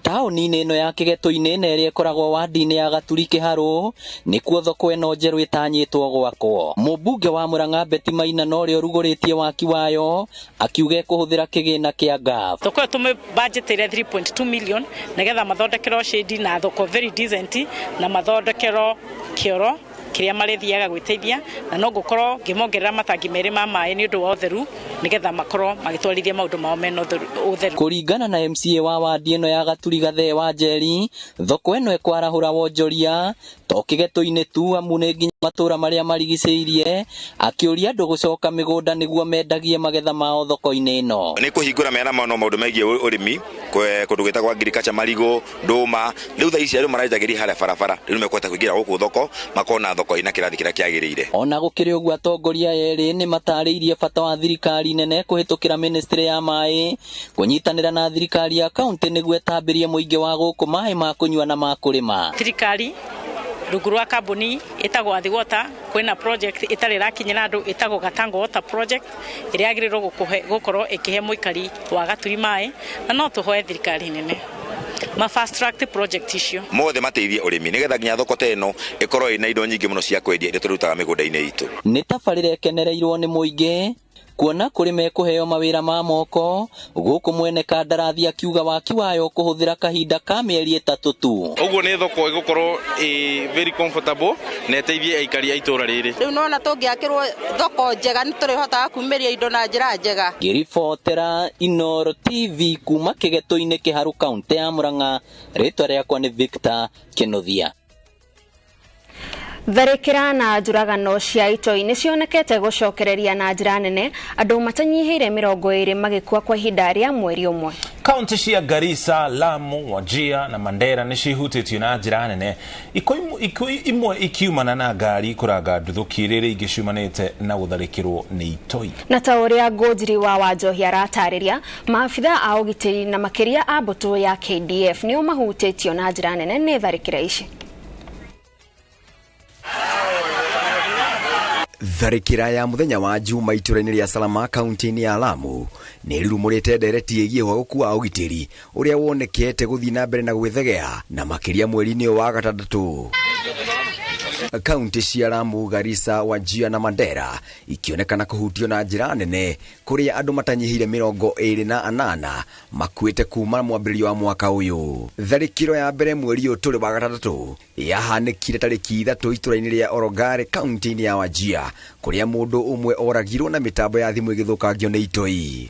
Taũni-inĩ ĩno ya Kĩgĩtũ-inĩ na ĩrĩa ĩkoragwo wadi-inĩ ya Gaturi Kĩharũ nĩkuo thoko ĩno njerũ ĩtanyĩtwo gwakwo. Mũmbunge wa Murang'a Betty Maina na ũrĩa ũrugũrĩtie waki wayo akiuga ekũhũthĩra kĩgĩna kĩa NGAAF. Thoko ĩyo tũmĩbudgetĩire 3.2 million nĩgetha mathondekerwo shade na thoko very decent na mathondekerwo kĩoro kĩrĩa marĩthiaga gwĩteithia, na no ngũkorwo ngĩmongerera matangi 2 ma maĩ nĩ ũndũ wa ũtheru nĩgetha makorwo magĩtwarithia maũndũ mao mena ũtheru. Kũringana na MCA wa wadi ĩno ya Gaturi Gathee wa Njeri, thoko ĩno ĩkwarahũra wonjoria to Kĩgĩtũ-inĩ tu amu nĩ nginya matũra marĩa marigicĩirie, akĩũria andũ gũcoka mĩgũnda nĩguo mendagie magetha mao thoko-inĩ ĩno. Nĩ kũhingũra mena maũndũ maũndũ megiĩ ũrĩmi kũndũ gwĩtagwo agriculture, marigũ, ndũma. Rĩu thaa ici andũ maranjagĩria harĩa barabara, rĩu nĩmekũhota kũingĩra gũkũ thoko makona thoko ĩna kĩrathi kĩrĩa kĩagĩrĩire. Ona gũkĩrĩ ũguo, atongoria erĩ nĩ matarĩirie bata wa thirikari nene kũhĩtũkĩra ministry ya maĩ kũnyitanĩra na thirikari ya kaunti nĩguo ĩtambĩrie mũingĩ wa gũkũ maĩ ma kũnyua na ma kũrĩma. Thirikari rungu rwa kambuni ĩtagwo Athi Water kwĩna project ĩtarĩ ĩrakinyĩra andũ ĩtagwo Gatango Water Project ĩrĩa yagĩrĩirwo gũkorwo ĩkĩhe mũikari wa Gaturi maĩ, na no tũhoe thirikari nene ma fast track project icio mothe mateithie ũrĩmi nĩgetha nginya thoko ta ĩno ĩkorwo ĩna indo nyingĩ mũno cia kwendia iria tũrutaga mĩgũnda-inĩ itũ. Nĩ tabarĩra ĩkenereirwo nĩ mũingĩ kuona kũrĩ mekũheo mawĩra ma moko gũkũ mwene kandarathi akiuga waki wayo kũhũthĩra kahinda ka mĩeri 3 tu. Ũguo nĩ thoko ĩgũkorwo ĩ very comfortable na ĩteithie aikari a itũra rĩrĩ. Rĩu nona tũngĩakĩrwo thoko njega nĩ tũrĩhotaga kumĩria indo na njĩra njega. Ngĩribotera Inooro TV kuma Kĩgĩtũ-inĩ Kĩharũ kaunti ya Murang'a, rĩtwa rĩakwa nĩ Victor Kinuthia. Tharĩkĩra na njũragano cia itoi nĩ cionekete gũcokereria na njĩra nene andũ matanyihĩire 20 magĩkua kwa ihinda rĩa mweri ũmwe. Kaunti cia Garissa, Lamu, Wajir na Mandera nĩ cihutĩtio na njĩra nene, ikuũ imwe ikiumana na ngari kũranga nduthũki rĩrĩa ingĩ ciumanĩte na gũtharĩkĩrwo nĩ itoi. Na ta ũrĩa Ngũnjiri wa Wanjohi aratarĩria, maabitha a ũgitĩri na makĩria a mbũtũ ya KDF nĩo mahutĩtio na njĩra nene nĩ tharĩkĩra ici. Tharĩkĩra ya mũthenya wa Juma itũra-inĩ rĩa Salama kaunti-inĩ ya Lamu nĩ ĩrurumũrĩte ndereti ĩgiĩ ũhagũku wa ũgitĩri ũrĩa wonekete gũthiĩ na mbere na gwĩthegea na makĩria mweri-inĩ wa gatandatũ. Kaunti cia Lamu, Garissa, Wajir na Mandera ikionekana kũhutio na njĩra nene kũrĩa andũ matanyihĩire 28 makuĩte kuma mwambĩrĩrio wa mwaka ũyũ. Tharĩkĩro ya mbere mweri ũyũ tũrĩ wa gatandatũ yahanĩkire tarĩki 3 itũra-inĩ rĩa Orogare kaunti-inĩ ya Wajir kũrĩa mũndũ ũmwe oragirwo na mĩtambo ya thimũ ĩgĩthũkangio nĩ itoi.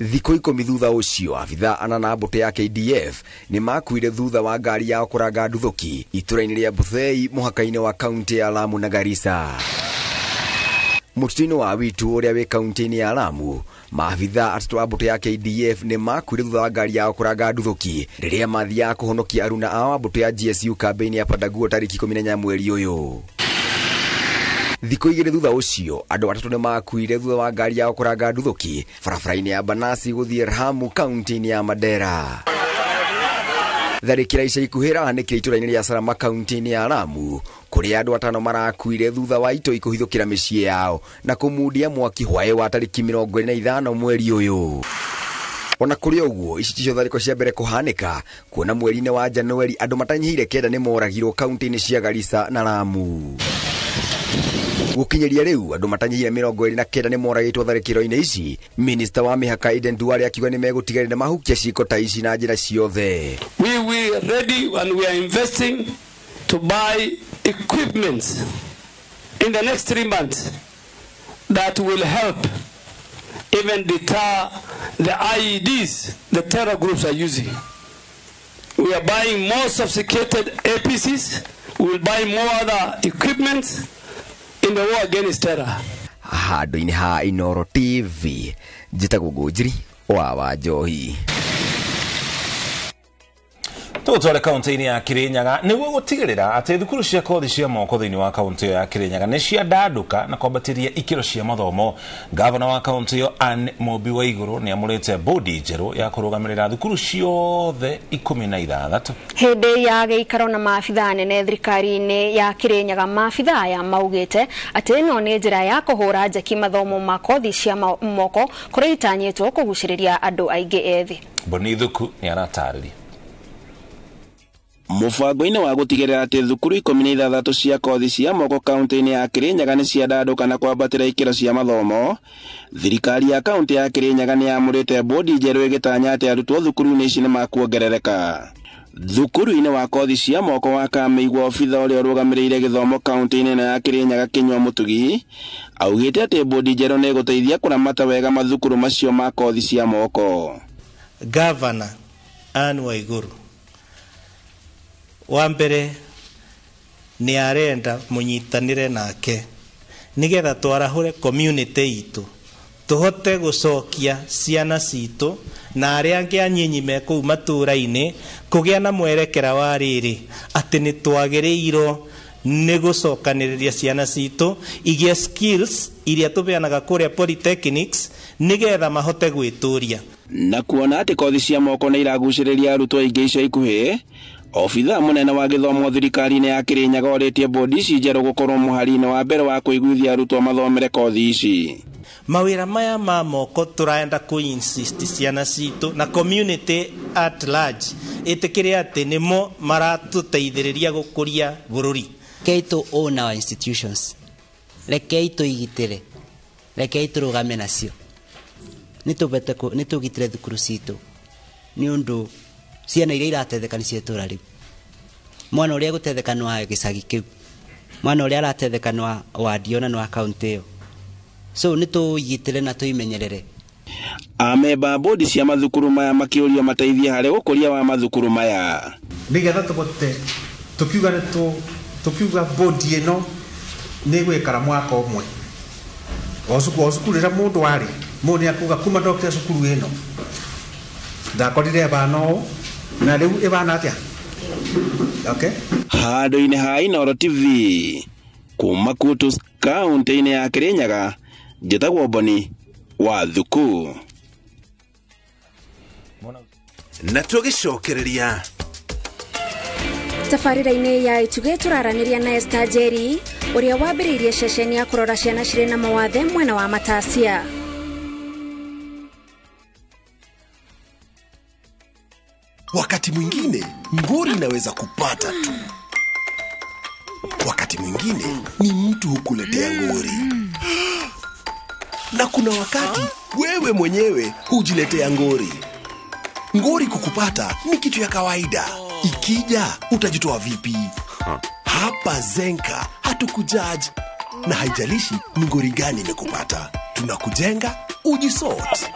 Thikũ 10 thutha ũcio, abithaa ana na mbũtũ ya KDF nĩ makuire thutha wa ngari yao kũranga nduthũki itũra-inĩ rĩa Buthei mũhaka-inĩ wa kaunti ya Lamu na Garissa. Mũtitũ-inĩ wa Witu ũrĩa wĩ kaunti-inĩ ya Lamu, maabithaa 3 a mbũtũ ya KDF nĩ makuire thutha wa ngari yao kũranga nduthũki rĩrĩa mathiaga kũhonokia aruna ao a mbũtũ ya GSU kambĩ-inĩ ya Padaguo tarĩki 14 mweri ũyũ. Thikũ 2 thutha ũcio, andũ 3 nĩ makuire thutha wa ngari yao kũranga nduthũki barabara-inĩ ya Banasi gũthiĩ Rahamu kaunti-inĩ ya Mandera. Tharĩkĩra ica ikuhĩ ĩrahanĩkire itũra-inĩ rĩa Salama kaunti-inĩ ya Lamu kũrĩa andũ 5 marakuire thutha wa itoi kũhithũkĩra mĩciĩ yao na kũmundia mwaki hwaĩ wa tarĩki 25 mweri ũyũ. Ona kũrĩ ũguo, ici ticio tharĩko cia mbere kũhanĩka, kuona mweri-inĩ wa Januari andũ matanyihĩire 9 nĩ moragirwo kaunti-inĩ cia Garissa na Lamu. Gũkinyĩria rĩu andũ matanyihĩire 29 nĩ moragĩtwo tharĩkĩro-inĩ ici. Minista wa mĩhaka Aden Duale akiuga nĩ megũtigĩrĩra mahukia ciĩko ta ici na njĩra ciothe. We were ready and we are investing to buy equipment in the next 3 months that will help even deter the IEDs the terror groups are using. We are buying more sophisticated APCs. We will buy more other equipment in the war against terror. Handũ-inĩ ha Inooro TV, njĩtagwo Ngũnjiri wa Wanjohi. Tũgũtware kaunti-inĩ ya Kirinyaga nĩguo gũtigĩrĩra atĩ thukuru cia kothi cia moko thĩinĩ wa kaunti ĩyo ya Kirinyaga nĩ ciandandũka na kwambatĩria ikĩro cia mathomo. Gavana wa kaunti ĩyo Anne Mũmbi wa Igũrũ nĩ amũrĩte bodi njerũ ya kũrũgamĩrĩra thukuru ciothe 16. Hĩndĩ ya gĩikaro na maabithaa anene thirikari-inĩ ya Kirinyaga, maabithaa aya maugĩte atĩ ĩno nĩ njĩra ya kũhũra njeki mathomo ma kothi cia moko kũrĩa itanyĩtwo kũgucĩrĩria andũ aingĩ ethĩ. Boni Thuku nĩ aratarĩria. Mũbango-inĩ wa gũtigĩrĩra atĩ thukuru 16 cia kothi cia moko kaunti-inĩ ya Kirinyaga nĩ ciandandũka na kwambatĩra ikĩro cia mathomo, thirikari ya kaunti ya Kirinyaga nĩ yamũrĩte bodi njerũ ĩgĩtanya atĩ arutwo thukuru-inĩ ici nĩ makuongerereka. Thukuru-inĩ wa kothi cia moko wa Kamĩigua, obitha ũrĩa ũrũgamĩrĩire gĩthomo kaunti-inĩ ĩno ya Kirinyaga Kĩnyua Mũtugi augĩte atĩ bodi njerũ nĩ ĩgũteithia kũramata wega mathukuru macio ma kothi cia moko. Gavana Anne Waiguru wa mbere nĩ arenda mũnyitanĩre nake nĩgetha twarahũre community itũ tũhote gũcokia ciana citũ na arĩa angĩ anyinyi me kũu matũũra-inĩ kũgĩa na mwerekera wa rĩrĩ atĩ nĩ twagĩrĩirwo nĩ gũcokanĩrĩria ciana citũ igĩe skills iria tũbeanaga kũrĩa polytechnics nĩgetha mahote gwĩtũria. Na kuona atĩ kothi cia moko nĩ iragucĩrĩria arutwo aingĩ ica ikuhĩ, obithaa mũnene wa gĩthomo thirikari-inĩ ya Kirinyaga orĩtie bodi ici njerũ gũkorwo mũhari-inĩ wa mbere wa kũiguithia arutwo mathomere kothi ici. Mawĩra maya ma moko tũraenda kũ insist ciana citũ na community at large ĩtĩkĩre atĩ nĩmo maratũteithĩrĩria gũkũria bũrũri. Rekei tũ own our institutions, rekei tũigitĩre, rekei tũrũgame nacio, nĩ tũgitĩre thukuru citũ nĩ ũndũ ciana iria iratetheka nĩ cia itũũra rĩu. Mwana ũrĩa egũtetheka nĩ wa gĩcagi kĩu, mwana ũrĩa arateithĩka nĩ wa ward ona nĩ wa kaunti ĩyo. So nĩ tũigitĩre na tũimenyerere. Amemba a bodi cia mathukuru maya makĩũrio mateithie harĩ ũkũria wa mathukuru maya nĩgetha tũhote tũkiuga nĩ tũkiuga bodi ĩno nĩ ĩgũikara mwaka ũmwe. O cukuru rĩrĩa mũndũ arĩ mũndũ nĩ akuga kuma ndokire cukuru ĩno ndakorire ĩbana ũũ na rĩu ĩbana atĩa. Okay. Handũ-inĩ ha Inooro TV kuma Kutus kaunti-inĩ ya Kirinyaga, njĩtagwo Boni wa Thuku. Na tũgĩcokereria tabarĩra-inĩ ya Itugĩ tũraranĩria na Esther Njeri ũrĩa wambĩrĩirie ceceni ya kũrora ciana cirĩ na mawathe mwena wa Matasia. Wakati mwingine ngori inaweza kupata tu, wakati mwingine ni mtu hukuletea ngori, na kuna wakati wewe mwenyewe hujiletea ngori. Ngori kukupata ni kitu ya kawaida. Ikija utajitoa vipi? Hapa Zenka hatukujudge, na haijalishi ni ngori gani imekupata, tunakujenga ujisort.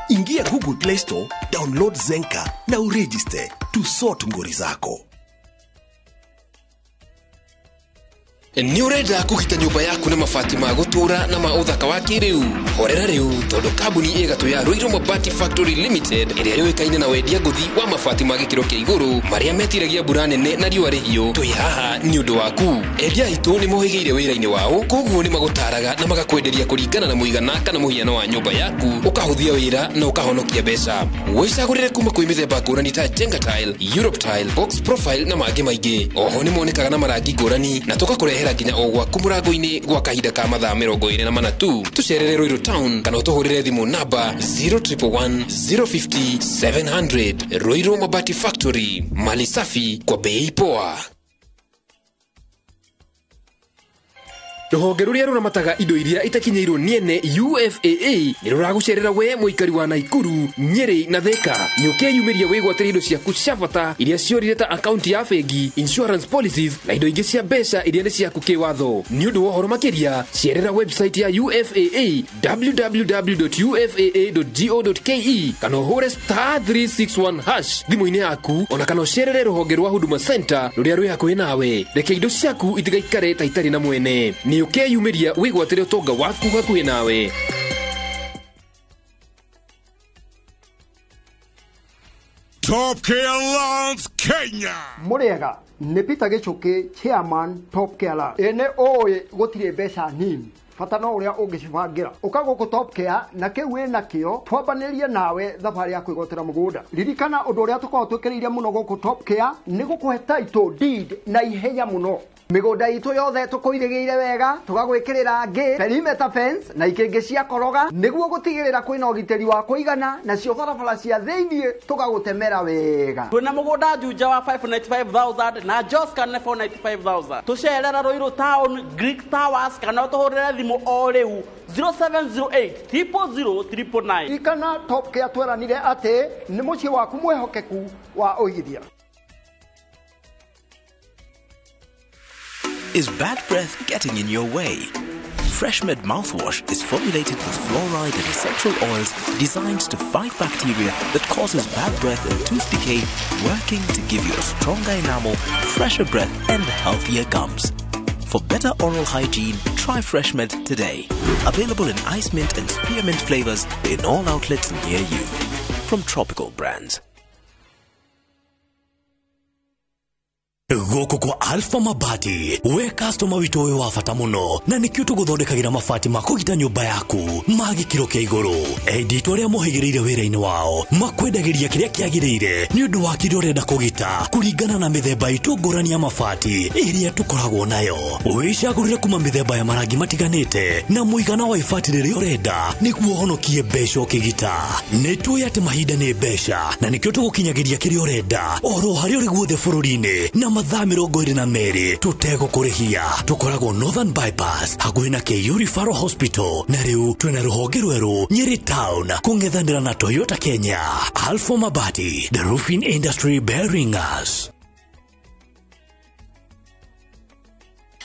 Ingia Google Play Store, download Zenka na uregister to sort ngori zako. Nĩ ũrenda kũgita nyũmba yaku na mabati ma gũtũũra na ma ũthaka wa kĩrĩu? Horera rĩu tondũ kambuni ĩgatũ ya Ruiru Mabati Factory Limited ĩrĩa yũĩkaine na wendia ngũthi wa mabati ma gĩkĩro kĩa igũrũ marĩa metiragia mbura nene na riũa rĩhiũ, twĩ haha nĩ ũndũ waku. Endia aitũ nĩ mohĩgĩire wĩra-inĩ wao, koguo nĩ magũtaraga na magakwenderia kũringana na mũigana kana mũhiano wa nyũmba yaku, ũkahũthia wĩra na ũkahonokia mbeca. Wĩcagũrĩre kuma kwĩ mĩthemba ngũrani ta Jenga Tile, Europe Tile, Box Profile na mangĩ maingĩ. Oho nĩ monekaga na marangi ngũrani na tũgakũrehe Tũgũkũrehera nginya o gwaku mũrango-inĩ gwa kahinda ka mathaa 24 tu. Tũcerere Ruiru Town kana ũtũhũrĩre thimũ namba 0111 050 700. Ruiru Mabati Factory, mali safi kwa bei poa. Rũhonge rũrĩa rũramataga indo iria itakinyĩirwo nĩ ene UFAA nĩ rũragũcerera we mũikari wa Naikuru, Nyeri na Thika. Nĩũkeyumĩria wĩgwatĩre indo ciaku cia bata iria ciorire ta akaunti ya bengi, insurance policies na indo ingĩ cia mbeca iria nĩ ciaku kĩwatho. Nĩ ũndũ wa ũhoro makĩria, cerera website ya UFAA www.ufaa.go.ke kana ũhũre *361# thimũ-inĩ yaku, ona kana ũcerere rũhonge rwa Huduma Center rũrĩa rwĩ hakuhĩ nawe. Reke indo ciaku itigaikare ta itarĩ na mwene. Nĩũkeyumĩria wĩgwatĩre ũtonga waku hakuhĩ nawe. Top Care Lands Kenya. Mũrĩega nĩ Peter Gĩchũkĩ, chairman Top Care Lands. Ĩ nĩ ũĩ gũtirĩ mbeca nini, bata no ũrĩa ũngĩcibangĩra. Ũka gũkũ Top Care na kĩu wĩ nakĩo twambanĩrie nawe thabarĩ ya kwĩgwatĩra mũgũnda. Ririkana ũndũ ũrĩa tũkoragwo twĩkĩrĩire mũno gũkũ Top Care nĩ gũkũhe title deed na ihenya mũno. Mĩgũnda itũ yothe tũkũirĩgĩire wega, tũgagwĩkĩrĩra ngĩ, perimeter fence na ikĩngĩ cia koroga nĩguo gũtigĩrĩra kwĩna ũgitĩri wa kũigana, nacio barabara cia thĩiniĩ tũgagũtemera wega. Twĩna mũgũnda Juja wa 595,000 na Joska nĩ 495,000. Tũcerera Ruiru Town, Greek Towers kana ũtũhũrĩre thimũ o rĩu 0708 000 999. Ririkana Top Care tweranire atĩ nĩ mũciĩ waku mwĩhokeku wa ũigithia. Is bad breath getting in your way? FreshMed mouthwash is formulated with fluoride and essential oils designed to fight bacteria that causes bad breath and tooth decay, working to give you a stronger enamel, fresher breath and healthier gums. For better oral hygiene, try FreshMed today. Available in ice mint and spearmint flavors in all outlets near you. From Tropical Brands. Gũkũ kwa Alpha Mabati, we customer witũ wĩ wa bata mũno, na nĩkĩo tũgũthondekagĩra mabati ma kũgita nyũmba yaku ma gĩkĩro kĩa igũrũ. Endi itũ arĩa mohĩgĩrĩire wĩra-inĩ wao makwendagĩria kĩrĩa kĩagĩrĩire nĩ ũndũ wa kĩrĩa ũrenda kũgita kũringana na mĩthemba itũ ngũrani ya mabati ĩrĩa tũkoragwo nayo. Wĩcagũrĩre kuma mĩthemba ya marangi matiganĩte na mũigana wa ibati rĩrĩa ũrenda nĩguo ũhonokie mbeca ũkĩgita. Nĩ tũĩ atĩ mahinda nĩ mbeca na nĩkĩo tũgũkinyagĩria kĩrĩa ũrenda oro harĩa ũrĩ guothe bũrũri-inĩ na mathaa 22 tũtegũkũrĩhia. Tũkoragwo Northern Bypass hakuhĩ na KU Referral Hospital, na rĩu twĩna rũhonge rwerũ Nyeri Town kũng'ethanĩra na Toyota Kenya. Alpha Mabati, the roofing industry bearing us.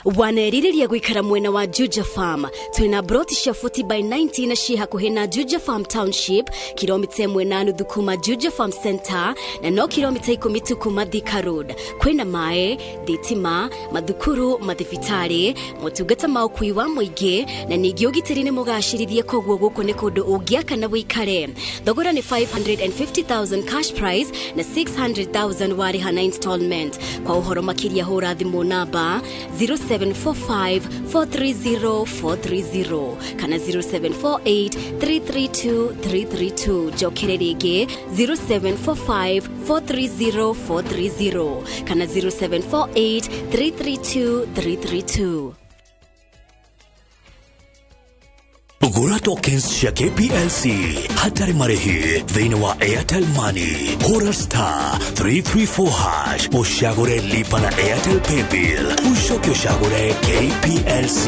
Wanerirĩria gũikara mwena wa Juja Farm. Twĩna broti cia 40 by 90 na ciĩ hakuhĩ na Juja Farm Township, kilomita 1.5 kuma Juja Farm Center na no kilomita 10 tu kuma Thika Road. Kwĩna maĩ, thitima, mathukuru, mathibitarĩ, motungata ma ũkui wa mũingĩ na ningĩ ũgitĩri nĩ mũgacĩrithie, koguo gũkũ nĩ kũndũ ũngĩaka na wĩikare. Thogora nĩ 550,000 cash price na 600,000 warĩha na installment. Kwa ũhoro makĩria hũra thimũ namba 0745 430 430 kana 0748 332 332. Njokere rĩngĩ 0745 430 430 kana 0748 332 332. Gũra tokens cia KPLC hatarĩ marĩhi thĩinĩ wa Airtel Money. Hũra star 334 hash ũcagũre lipa na Airtel Paybill, ũcoke ũcagũre KPLC.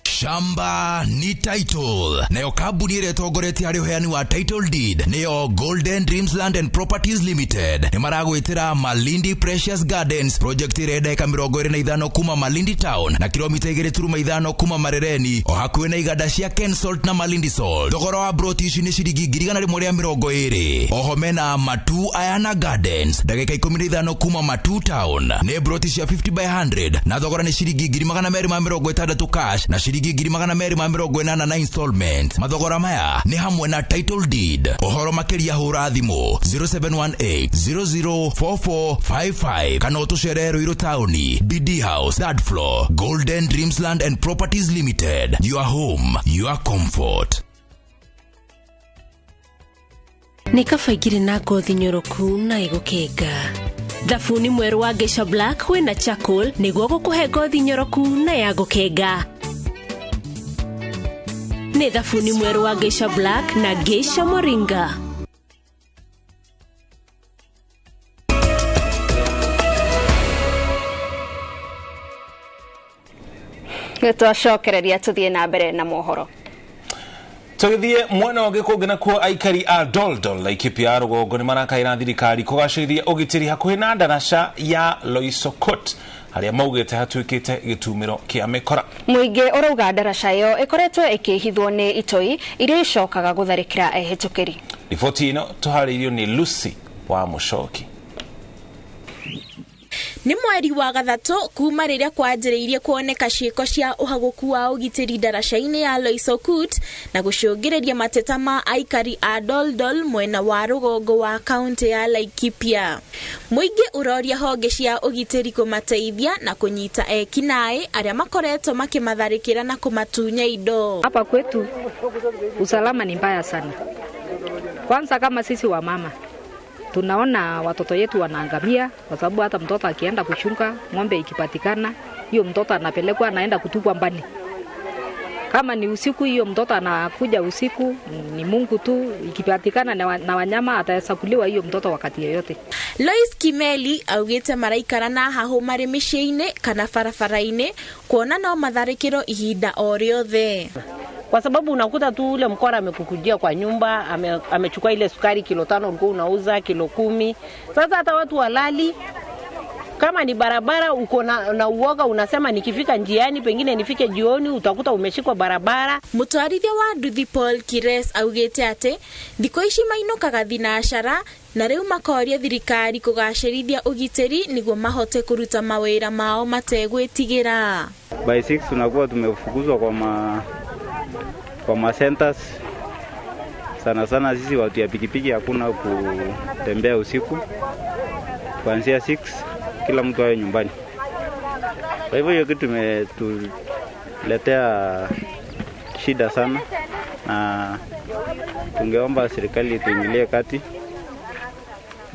Shamba ni title. Nayo kambuni ĩrĩa ĩtongoretie harĩ ũheani wa title deed nĩyo Golden Dreams Land and Properties Limited. Nĩ maragwĩtĩra Malindi Precious Gardens project ĩrĩa ndagĩka 25 kuma Malindi Town na kilomita 2.5 kuma Marereni, o hakuhĩ na iganda cia Kensalt na Malindi Salt. Thogora wa broti ici nĩ ciringi 120,000. Oho mena Matu Ayana Gardens ndagĩka 15 kuma Matu Town, nĩ broti cia 50 by 100 na thogora nĩ ciringi 260,000 cash na ciringi 280,000 na installment. Mathogora maya nĩ hamwe na title deed. Ũhoro makĩria hũra thimũ 0718 004455 kana ũtũcerere Ruiru Town, BD House, third floor, Golden Dreams Land and Properties Limited. Your home, your comfort. Nĩ kaba ingĩrĩ na ngothi nyoroku na ĩgũkenga. Thabuni mwerũ wa Geisha Black wĩna charcoal nĩguo gũkũhe ngothi nyoroku na ya gũkenga. Nĩ thabuni mwerũ wa Geisha Black na Geisha Moringa. Twacokereria tuthiĩ na mbere na mohoro. Tũgĩthiĩ mwena ũngĩ kũngĩ nakuo aikari a Doldol Laikipia ya rũgongo nĩ marakaĩra thirikari kũgacĩrithia ũgitĩri hakuhĩ na ndaraca ya Loisokot harĩa maugĩte hatuĩkĩte gĩtumĩro kĩa mĩkora. Mũingĩ ũrauga ndaraca ĩyo ĩkoretwo ĩkĩhithwo nĩ itoi iria icokaga gũtharĩkĩra ehĩtũkĩri. Riboti ĩno tũharĩirio nĩ Lucy wa Mũcoki. Nĩ mweri wa gathatũ kuma rĩrĩa kwanjĩrĩirie kuoneka ciĩko cia ũhagũku wa ũgitĩri ndaraca-inĩ ya Loisokut na gũcũngĩrĩria mateta ma aikari a Doldol mwena wa rũgongo wa kaunti ya Laikipia. Mũingĩ ũroria honge cia ũgitĩri kũmateithia na kũnyita ekinaĩ arĩa makoretwo makĩmatharĩkĩra na kũmatunya indo. Hapa kwetu usalama ni mbaya sana. Kwanza kama sisi wa mama tunaona watoto yetu wanaangamia, kwa sababu hata mtoto akienda kuchunga ng'ombe ikipatikana, hiyo mtoto anapelekwa anaenda kutupwa mbali. Kama ni usiku, hiyo mtoto anakuja usiku, ni Mungu tu, ikipatikana na wanyama atahesabuliwa hiyo mtoto wakati yoyote. Lois Kimeli augite maraikara na hahu marĩ mĩciĩ-inĩ kana barabara-inĩ kuona no matharĩkĩro ihinda o rĩothe. Kwa sababu unakuta tu ule mkora amekukujia kwa nyumba, amechukua ile sukari kilo 5 ulikuwa unauza kilo 10. Sasa hata watu walali, kama ni barabara uko na uoga, unasema nikifika njiani pengine nifike jioni, utakuta umeshikwa barabara. Mutwarithia wa nduthi Paul Kires augite ati thikũ ici mainũkaga thinacara na rĩu makoria thirikari kũgacĩrithia ũgitĩri nĩguo mahote kũruta mawĩra mao mategwĩtigĩra. By 6 tunakuwa tumefukuzwa kwa ma centers. Sana sana sisi watu ya pikipiki hakuna kutembea usiku. Kuanzia 6 kila mtu awe nyumbani. Kwa hivyo hiyo kitu imetuletea shida sana, na tungeomba serikali tuingilie kati.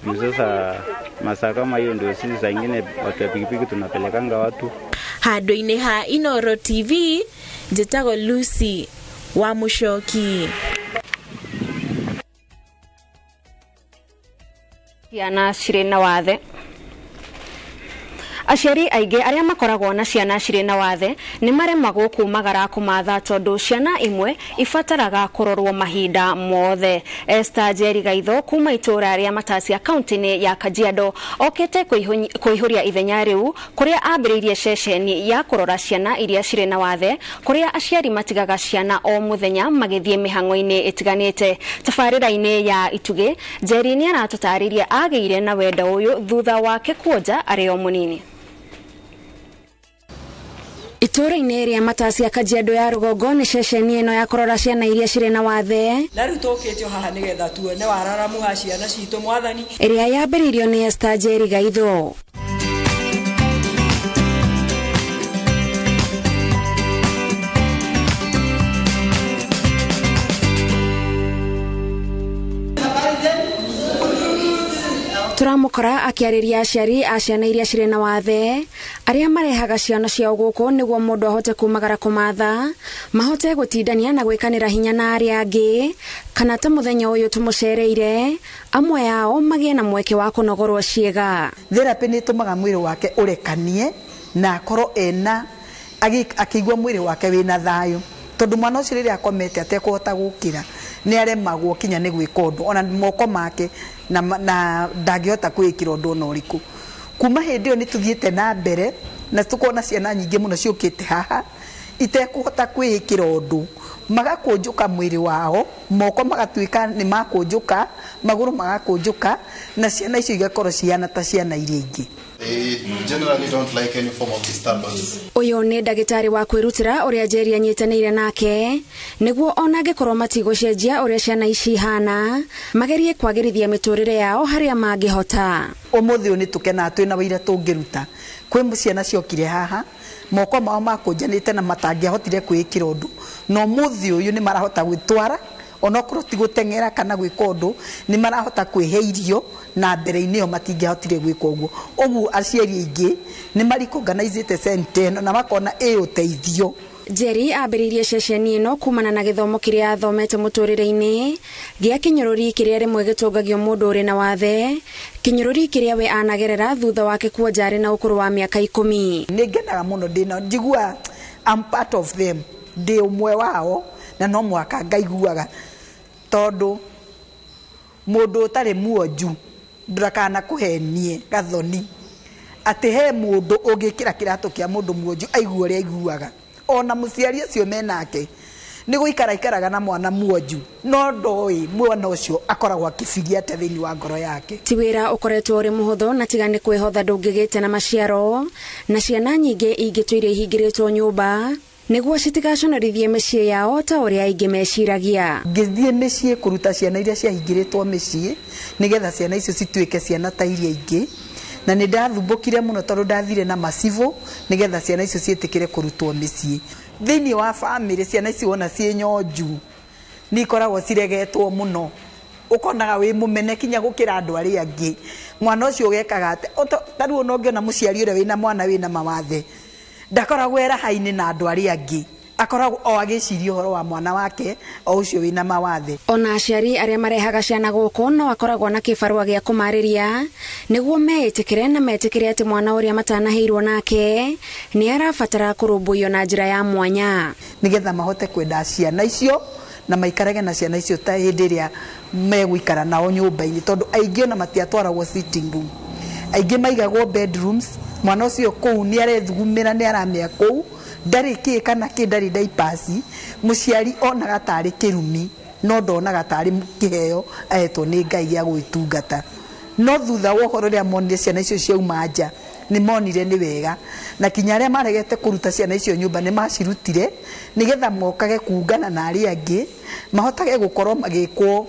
Juu sasa masaa kama hiyo ndio sisi saa ingine watu ya pikipiki tunapelekanga watu. Handũ-inĩ ha Inoro TV, njĩtagwo Lucy wa Mũcoki. Ciana cirĩ na wathe. Aciari aingĩ arĩa makoragwo na ciana cirĩ na wathe nĩ maremagwo kumagara kũmatha tondũ ciana imwe ibataraga kũrorwo mahinda mothe. Esther Njeri Gaitho kuma itũra rĩa Matasia kaunti-inĩ ya Kajiado okĩte kũihũria ithenya rĩu kũrĩa ambĩrĩirie ceceni ya kũrora ciana iria cirĩ na wathe kũrĩa aciari matigaga ciana o mũthenya magĩthiĩ mĩhang'o-inĩ ĩtiganĩte. Tabarĩra-inĩ ya Itugĩ, Njeri nĩ aratũtarĩria agĩire na wendo ũyũ thutha wake kuonja arĩ o mũnini. Itũra-inĩ rĩa Matasia Kajiado ya rũgongo nĩ ceceni ĩno ya kũrora ciana iria cirĩ na wathe na rĩu tũkĩtio haha nĩgetha tuone wararamu wa ciana citũ mwathani ĩrĩa yambĩrĩirio nĩ Esther Njeri Gaitho. Tũramũkora akĩarĩria aciari a ciana iria cirĩ na wathe arĩa marehaga ciana ciao gũkũ nĩguo mũndũ ahote kumagara kũmatha mahote gũtindania na gwĩkanĩra hinya na arĩa angĩ kana ta mũthenya ũyũ tũmũcereire amwe ao magĩe na mweke wa kũnogorwo ciĩga. Therapy nĩ ĩtũmaga mwĩrĩ wake ũrekanie na akorwo ena akĩigua mwĩrĩ wake wĩna thayũ, tondũ mwana ũcio rĩrĩa akomete atekũhota gũkĩra nĩ aremagwo kinya nĩ gwĩka ũndũ ona moko make na ndangĩhota kwĩĩkĩra ũndũ ona ũrĩkũ. Kuma hĩndĩ ĩyo nĩ tũthiĩte na mbere na tũkona ciana nyingĩ mũno ciũkĩte haha itekũhota kwĩĩkĩra ũndũ, magakũnjũka mwĩrĩ wao, moko magatuĩka nĩ makũnjũka, magũrũ magakũnjũka, na ciana icio igakorwo cihana ta ciana iria ingĩ. They generally don't like any form of disturbance. Ũyũ nĩ ndagĩtarĩ wa kwĩrutĩra ũrĩa Njeri anyitanĩire nake nĩguo ona angĩkorwo matigũcenjia ũrĩa ciana ici ihana magerie kwagĩrithia mĩtũrĩre yao harĩa mangĩhota. Ũmũthĩ ũyũ nĩ tũkenaga twĩna wĩira tũngĩruta. Kwĩ ciana ciokire haha moko mao makũnjanĩte na matangĩahotire kwĩĩkĩra ũndũ, na ũmũthĩ ũyũ nĩ marahota gwĩtwara Onokorwo ti gũteng'era kana gwĩka ũndũ, nĩ marahota kwĩhe irio, na mbere-inĩ ĩyo matingĩahotire gwĩka ũguo. Ũguo aciari aingĩ nĩ marikonganizĩte center ĩno na makona ĩ ũteithio. Njeri ambĩrĩirie ceceni ĩno kumana na gĩthomo kĩrĩa athomete mũtũrĩre-inĩ gĩa kĩnyũrũri kĩrĩa rĩmwe gĩtũngagio mũndũ ũrĩ na wathe, kĩnyũrũri kĩrĩa we anagerera thutha wake kuonja arĩ na ũkũrũ wa mĩaka 10. Nĩ ngenaga mũno ndĩna njiguaga I'm part of them, ndĩ ũmwe wao, na no mũhaka ngaiguaga, tondũ mũndũ ũtarĩ muonju ndakana kũhenie gathoni atĩ he mũndũ ũngĩkĩra kĩratũ kĩa mũndũ muonju aigue ũrĩa aiguaga. Ona mũciari ũcio menake nĩ gũikara ikaraga na mwana muonju, no ndoĩ mwana ũcio akoragwo akĩbiria atĩa thĩinĩ wa ngoro yake. Ti wĩra ũkoretwo ũrĩ mũhũthũ, na tiga nĩ kwĩhotha ndũngĩgĩte na maciaro, na ciana nyingĩ ingĩtũire ihingĩrĩtwo nyũmba nĩguo citigaconorithie mĩciĩ yao ta ũrĩa aingĩ meciragia. Ngĩthiĩ mĩciĩ kũruta ciana iria ciahingĩrĩtwo mĩciĩ nĩgetha ciana icio cituĩke ciana ta iria ingĩ, na nĩ ndathumbũkire mũno tondũ ndathire na macibũ nĩgetha ciana icio ciĩtĩkĩre kũrutwo mĩciĩ. Thĩinĩ wa bamĩrĩ ciana ici wona ciĩ nyonju nĩ ikoragwo ciregetwo mũno, ũkonaga wĩ mũmene kinya gũkĩra andũ arĩa angĩ. Mwana ũcio ũgekaga atĩ ta rĩu ona ũngĩona mũciari ũrĩa wĩna mwana wĩna mawathe ndakoragwo eraha-inĩ na andũ arĩa angĩ, akoragwo o agĩciria ũhoro wa mwana wake o ũcio wĩna mawathe. Ona aciari arĩa marehaga ciana gũkũ no akoragwo na kĩbarũa gĩa kũmarĩria nĩguo meĩtĩkĩre na metĩkĩre atĩ mwana ũrĩa matanaheirwo nake nĩ arabatara kũrũmbũiyo na njĩra ya mwanya, nĩgetha mahote kwenda ciana icio na maikarage na ciana icio ta hĩndĩ ĩrĩa megũikara nao nyũmba-inĩ, tondũ aingĩ ona matiatwaragwo sitting room, aingĩ maigagwo bedrooms. Mwana ũcio kũu nĩ arethugumĩra, nĩ aramĩa kũu, ndarĩ kĩ kana kĩ, ndarĩ diapers. Mũciari onaga tarĩ kĩrumi, no ndonaga tarĩ kĩheo ahetwo nĩ Ngai gĩa gwĩtungata. No thutha wa ũhoro ũrĩa monire ciana icio ciauma nja, nĩ monire nĩ wega, na kinya arĩa maregete kũruta ciana icio nyũmba nĩ macirutire nĩgetha mokage kuungana na arĩa angĩ, mahotage gũkorwo magĩkwo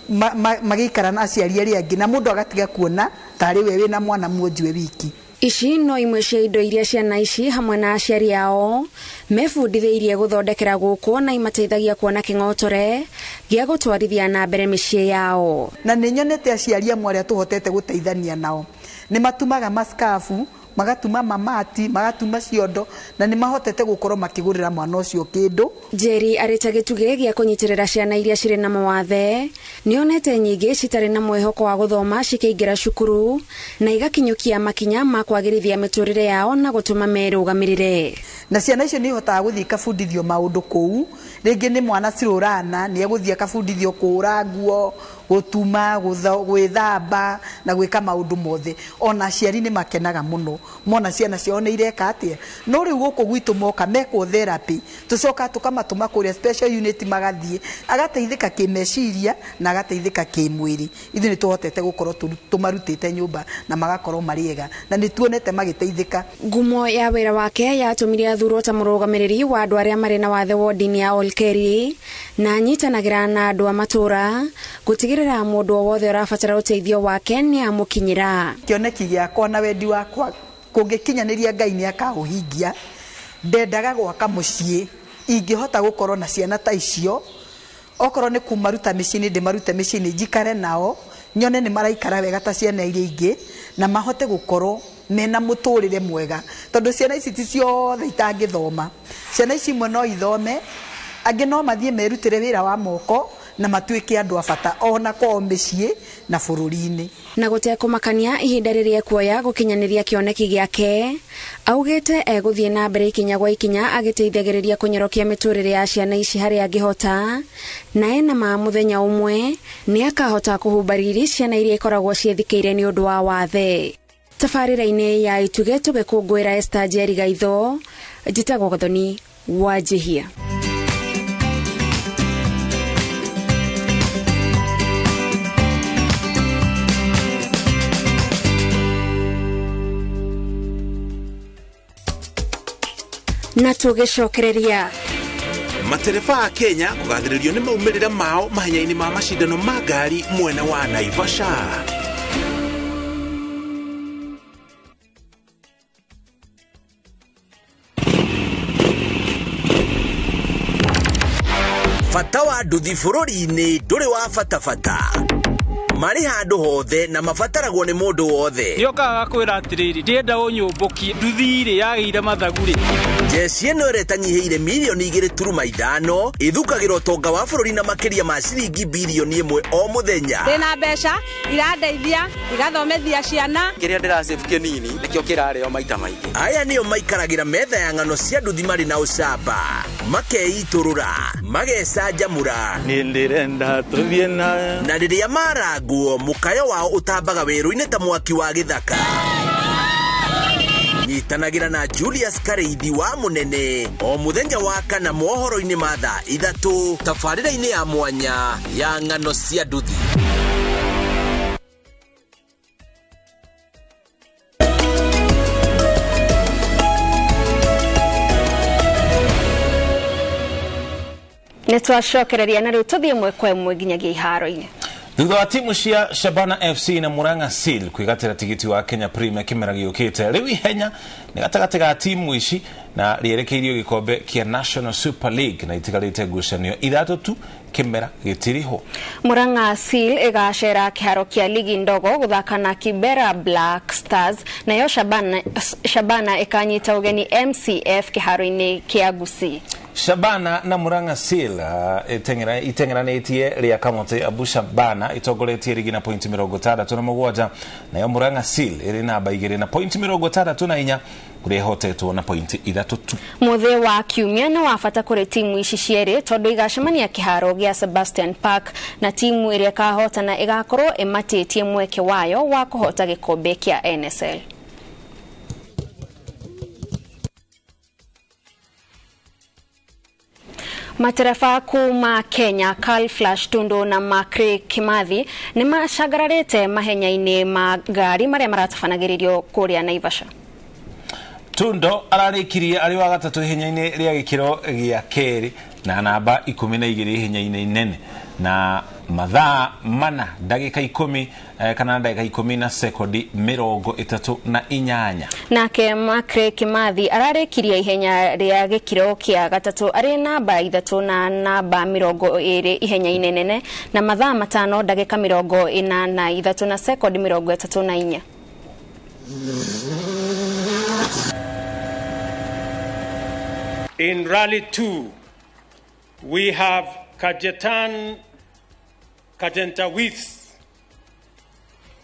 magĩikara na aciari arĩa angĩ, na mũndũ agatiga kuona tarĩ we wĩna mwana muonju we wiki. Ici no imwe cia indo iria ciana ici hamwe na aciari ao mebundithĩirie gũthondekera gũkũ na imateithagia kuona kĩng'otore gĩa gũtwarithia na mbere mĩciĩ yao. Na nĩ nyonete aciari amwe arĩa tũhotete gũteithania nao nĩ matumaga maskafu, magatuma mamati, magatuma ciondo, na nĩ mahotete gũkorwo makĩgũrĩra mwana ũcio kĩndũ. Njeri arĩ ta gĩtugĩ gĩa kũnyitĩrĩra ciana iria cirĩ na mawathe, nĩonete nyingĩ citarĩ na mwĩhoko wa gũthoma cikĩingĩra cukuru na igakinyũkia makinya ma kwagĩrithia mĩtũrĩre yao na gũtũma merũgamĩrĩre. Na ciana icio nĩ ihotaga gũthiĩ ikabundithio maũndũ kũu, rĩngĩ nĩ mwana cirũrana nĩ egũthiĩ akabundithio kũhũra nguo, gũtuma, gwĩthamba na gwĩka maũndũ mothe. Ona aciari nĩ makenaga mũno mona ciana ciao nĩ ireka atĩa. No rĩu gũkũ gwitũ moka mekwo therapy, tũcoka tũkamatũma kũrĩa special unit, magathiĩ agateithĩka kĩmeciria na agateithĩka kĩmwĩrĩ. Ithuĩ nĩ tũhotete gũkorwo tũmarutĩte nyũmba na magakorwo marĩ ega, na nĩ tuonete magĩteithĩka. Ngumo ya wĩra wake yatũmire athurwo ta mũrũgamĩrĩri wa andũ arĩa marĩ na wathe wodi-inĩ ya Olkeri, na anyitanagĩra na andũ a matũũra gũtigĩrĩra mũndũ o wothe ũrabatara ũteithio wake nĩ amũkinyĩra. Kĩoneki gĩakwa na wendi wakwa kũngĩkinyanĩria Ngai nĩ akaũhingia. Ndendaga gwaka mũciĩ ingĩhota gũkorwo na ciana ta icio, okorwo nĩ kũmaruta mĩciĩ-inĩ ndĩmarute mĩciĩ-inĩ, njikare nao nyone nĩ maraikara wega ta ciana iria ingĩ, na mahote gũkorwo mena mũtũrĩre mwega, tondũ ciana ici ti ciothe itangĩthoma. Ciana ici imwe no ithome, angĩ no mathiĩ merutĩre wĩra wa moko na matuĩke andũ a bata ona kwao mĩciĩ na bũrũri-inĩ. Na gũtekũmakania ihinda rĩrĩa ekuoya gũkinyanĩria kĩoneki gĩake, augĩte egũthiĩ na mbere ikinya gwa ikinya agĩteithagĩrĩria kũnyorokia mĩtũrĩre ya ciana ici harĩa angĩhota, na ena ma mũthenya ũmwe nĩ akahota kũhumba riri ciana iria ikoragwo ciĩthikĩire nĩ ũndũ wa wathe. Tabarĩra-inĩ ya Ituge tũgĩkũngũĩra Esther Njeri Gaitho, njĩtagwo Gathoni wa Njihia. Na tũgĩcokereria matereba a Kenya kũgathĩrĩrio nĩ maumĩrĩra mao mahenya-inĩ ma macindano ma ngari mwena wa Naivasha. Bata wa nduthi bũrũri-inĩ ndũrĩ wa bata bata. Marĩ handũ hothe na mabataragwo nĩ mũndũ wothe. Nĩokaga gakwĩra atĩrĩrĩ, ndĩrenda ũnyũmbũkie nduthi rĩ yagĩire mathagu rĩ. Jeci ĩno ĩrĩa ĩtanyihĩire mirioni 2.5 ĩthukagĩra ũtonga wa bũrũri na makĩria ma ciringi birioni 1 o mũthenya. Ndĩna mbeca irandeithia igathomethia ciana. Kĩrĩa ndĩrasave kĩnini nĩkĩo kĩrarĩo maita maingĩ. Aya nĩo maikaragĩra metha ya ng'ano cia nduthi marĩ na ũcamba, makeitũrũra, magecanjamũra. Niĩ ndĩrenda tũthiĩ na Na rĩrĩa marangwo mũkayo wao ũtambaga werũ-inĩ ta mwaki wa gĩthaka. Nyitanagĩra na Julius Kareithi wa Mũnene o mũthenya wa kana mohoro-inĩ ma thaa 3 tabarĩra-inĩ ya mwanya ya ng'ano cia nduthi. Nĩ twacokereria na rĩu tũthiĩ ĩmwe kwa ĩmwe nginyagia iharo-inĩ. Thutha wa timu cia Shabana FC na Murang'a Seal kwĩgatĩra tigiti wa Kenya Premier kĩmera gĩũkĩte, rĩu ihenya nĩ gatagatĩ ga timu ici na rĩerekeirio gĩkombe kĩa National Super League na itigarĩte ngucanio 3 tu kĩmera gĩtirihwo. Murang'a Seal ĩgacera kĩharo kĩa ligi ndogo gũthaka na Kibera Black Stars, nayo Shabana ĩkanyita ũgeni MCF kĩharo-inĩ kĩa Gusii. Shabana na Murang'a Seal iteng'eranĩtie rĩa kamũtĩ Abu Shabana itongoretie rigi na pointi 67, nayo Murang'a Seal ĩrĩ namba 2 na pointi 64 kũrĩa ĩhotetwo na pointi 3 tu. Mũthĩ wa kiumia nĩ wa bata kũrĩ timu ici cierĩ tondũ igacemania kĩharo gĩa Sebastian Park na timu ĩrĩa ĩkahotana ĩgakorwo ĩmatĩtie mweke wayo wa kũhota gĩkombe kĩa NSL. Matereba kuma Kenya Carl Flash Tundu na Makre Kimathi nĩ macangararĩte mahenya-inĩ ma ngari marĩa maratabanagĩrĩrio kũrĩa Naivasha. Tundo ararĩkirie arĩ wa gatatũ ihenya-inĩ rĩa gĩkĩro gĩa kerĩ na namba 12 ihenya-inĩ inene na mathaa 4 ndagĩka 10 kana ndagĩka 10 na sekondi 38. Nake Makre Kimathi ararĩkirie ihenya rĩa gĩkĩro kĩa gatatũ arĩ namba 3 na namba 20 ihenya-inĩ nene na mathaa 5 ndagĩka 43 na sekondi 34. In Rally 2, we have Kajetan Kajentawith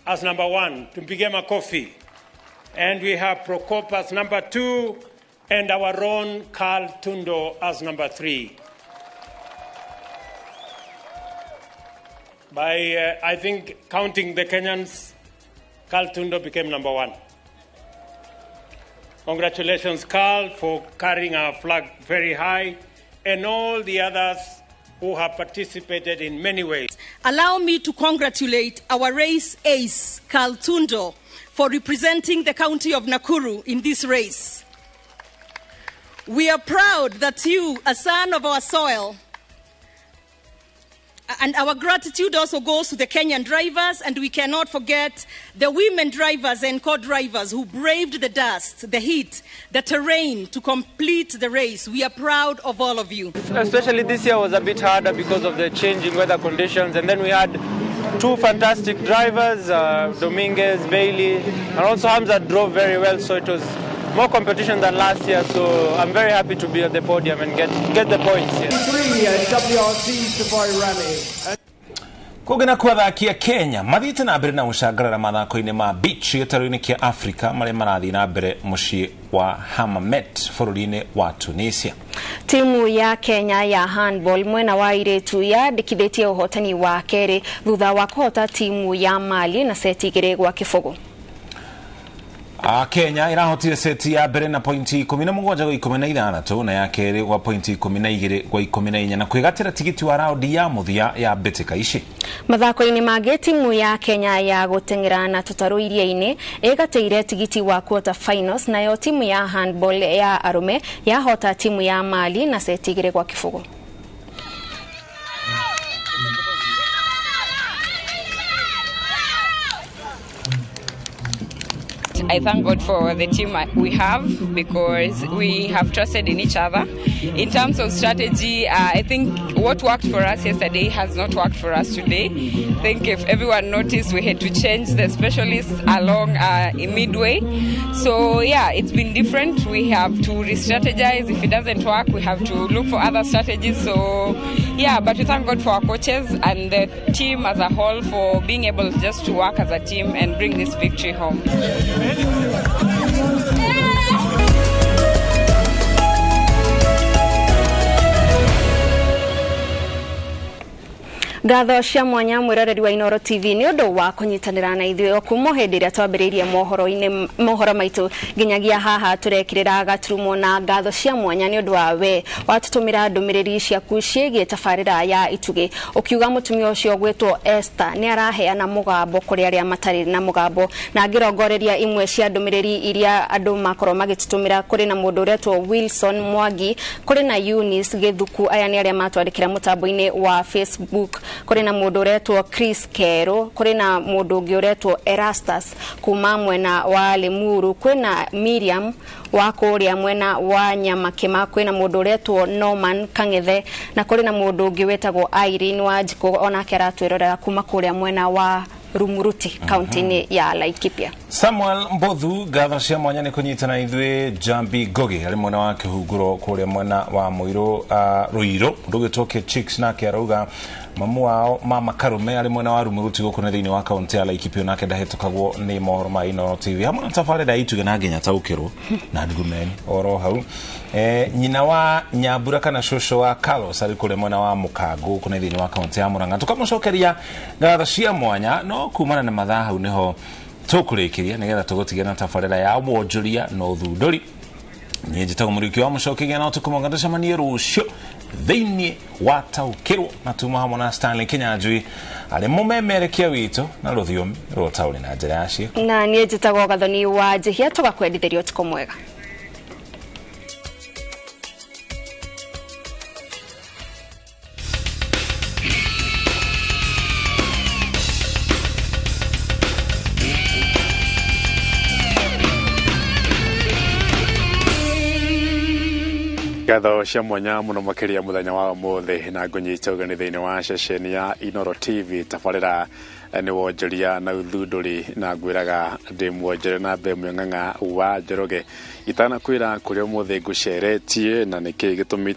as number 1, tumpige makofi. And we have Prokop as number 2, and our own Carl Tundo as number 3. By, I think, counting the Kenyans, Carl Tundo became number 1. Congratulations, Carl, for carrying our flag very high, and all the others who have participated in many ways. Allow me to congratulate our race ace, Carl Tundo, for representing the county of Nakuru in this race. We are proud that you, a son of our soil, and our gratitude also goes to the Kenyan drivers, and we cannot forget the women drivers and co-drivers who braved the dust, the heat, the terrain to complete the race. We are proud of all of you. Especially this year was a bit harder because of the changing weather conditions, and then we had two fantastic drivers, Dominguez, Bailey, and also Hamza drove very well, so it was more competition than last year, so I'm very happy to be at the podium and get the points here. 3 WRC Safari Rally. Kũngĩ kwa athaki a Kenya mathiĩte na mbere na gũcangarara mathako-inĩ ma beach gĩtarũ-inĩ kĩa Africa marĩa marathiĩ na mbere mũciĩ wa Hammamet bũrũri-inĩ wa Tunisia. Timu ya Kenya ya handball mwena wa airĩtu yandĩkithĩtie ũhotani wa kerĩ thutha wa kũhota timu ya Mali na seti 2-0. Kenya irahotire seti ya mbere na pointi 17 kwa 16 na ya kerĩ gwa pointi 12 kwa 14 na kwĩgatĩra tigiti wa raundi ya mũthia ya mbĩtĩka ici. Mathako-inĩ mangĩ, timu ya Kenya ya gũteng'era na tũtarũ iria-inĩ ĩgatĩire tigiti wa quarter finals, nayo timu ya handball ya arũme yahota timu ya Mali na seti 2-0. I thank God for the team we have, because we have trusted in each other. In terms of strategy, I think what worked for us yesterday has not worked for us today. I think if everyone noticed, we had to change the specialists along in midway. So yeah, it's been different. We have to re-strategize. If it doesn't work, we have to look for other strategies. So yeah, but we thank God for our coaches and the team as a whole for being able just to work as a team and bring this victory home. Ngatho cia mwanya mwiroreri wa Inooro TV ni undu wa kunyitanira na ithuĩ o kuma hĩndĩ ĩrĩa twambĩrĩirie mohoro-inĩ mohoro maitũ nginyagia haha tũrekĩrĩra gaturumo. Na ngatho cia mwanya nĩ ũndũ wa we watũtũmĩra ndũmĩrĩri ciaku ciĩgiĩ tabarĩra ya Itugĩ, ũkiuga mũtumia ũcio ũgwĩtwo Esther nĩ araheana mũgambo kũrĩ arĩa matarĩ na mũgambo. Na ngĩrongoreria imwe cia ndũmĩrĩri iria andũ makorwo magĩtũtũmĩra, kũrĩ na mũndũ ũretwo Wilson Mwangi, kũrĩ na Eunice Gĩthuku, aya nĩ arĩa matwandĩkĩra mũtambo-inĩ wa Facebook, kũrĩ na mũndũ ũretwo Chris Kero, kũrĩ na mũndũ ũngĩ ũretwo Erastus kuma mwena wa Limuru, kwĩna Miriam wa kũrĩa mwena wa Nyamakĩma, kwĩna mũndũ ũretwo Norman Kang'ethe, na kũrĩ na mũndũ ũngĩ wĩtagwo Irene Wanjikũ, onake aratwĩrorera kuma kũrĩa mwena wa Rumuruti kaunti-inĩ ya Laikipia. Samuel Mbothu, ngatho cia mwanya nĩ kũnyitana ithuĩ. Jambi Ngogi arĩ mwena wa Kĩhunguro kũrĩa mwena wa Mũirũ Rũirũ, mũndũ ũgĩtwo Chicks nake arauga mamu wao mama Karume arĩ mwena wa Rumuruti gũkũ nĩ thĩinĩ wa kaunti ya Laikipia, nake ndahĩtũkagwo nĩ mohoro ma Inooro TV hamwe na tabarĩra ya Itugĩ na nginya taũkĩrwo na ndugumeni oro hau. Nyina wa Nyambura kana cũcũ wa Carlos arĩ kũrĩa mwena wa Mũkango gũkũ nĩ thĩinĩ wa kaunti ya Murang'a. Tũkamũcokeria ngatho cia mwanya, no kumana na mathaa hau nĩho tũkũrĩkĩria nĩgetha tũgũtigia na tabarĩra ya wonjoria na ũthundũri. Niĩ njĩtagwo Mũriũki wa Mũcoki na ũtukũ mwega, tũcemanie rũciũ thĩinĩ wa taũkĩrwo na tuma hamwe na Stanley Kinyanjui arĩ mũmemerekia witũ na rũthiomi rwa ũtaũri na njĩra ya ciĩko. Na niĩ njĩtagwo Gathoni wa Njihia, tũgakwendithĩria ũtukũ mwega. Ngatho cia mwanya muno makiria muthenya wa umuthi na ngunyita ugeni thiini wa ceceni ya Inooro TV tabarira ni wonjoria na uthunduri na ngwiraga ndi mwonjore na mbe mweng'ang'a wa Njoroge itanakwira kuria umuthi nguceretie na niki gitumite.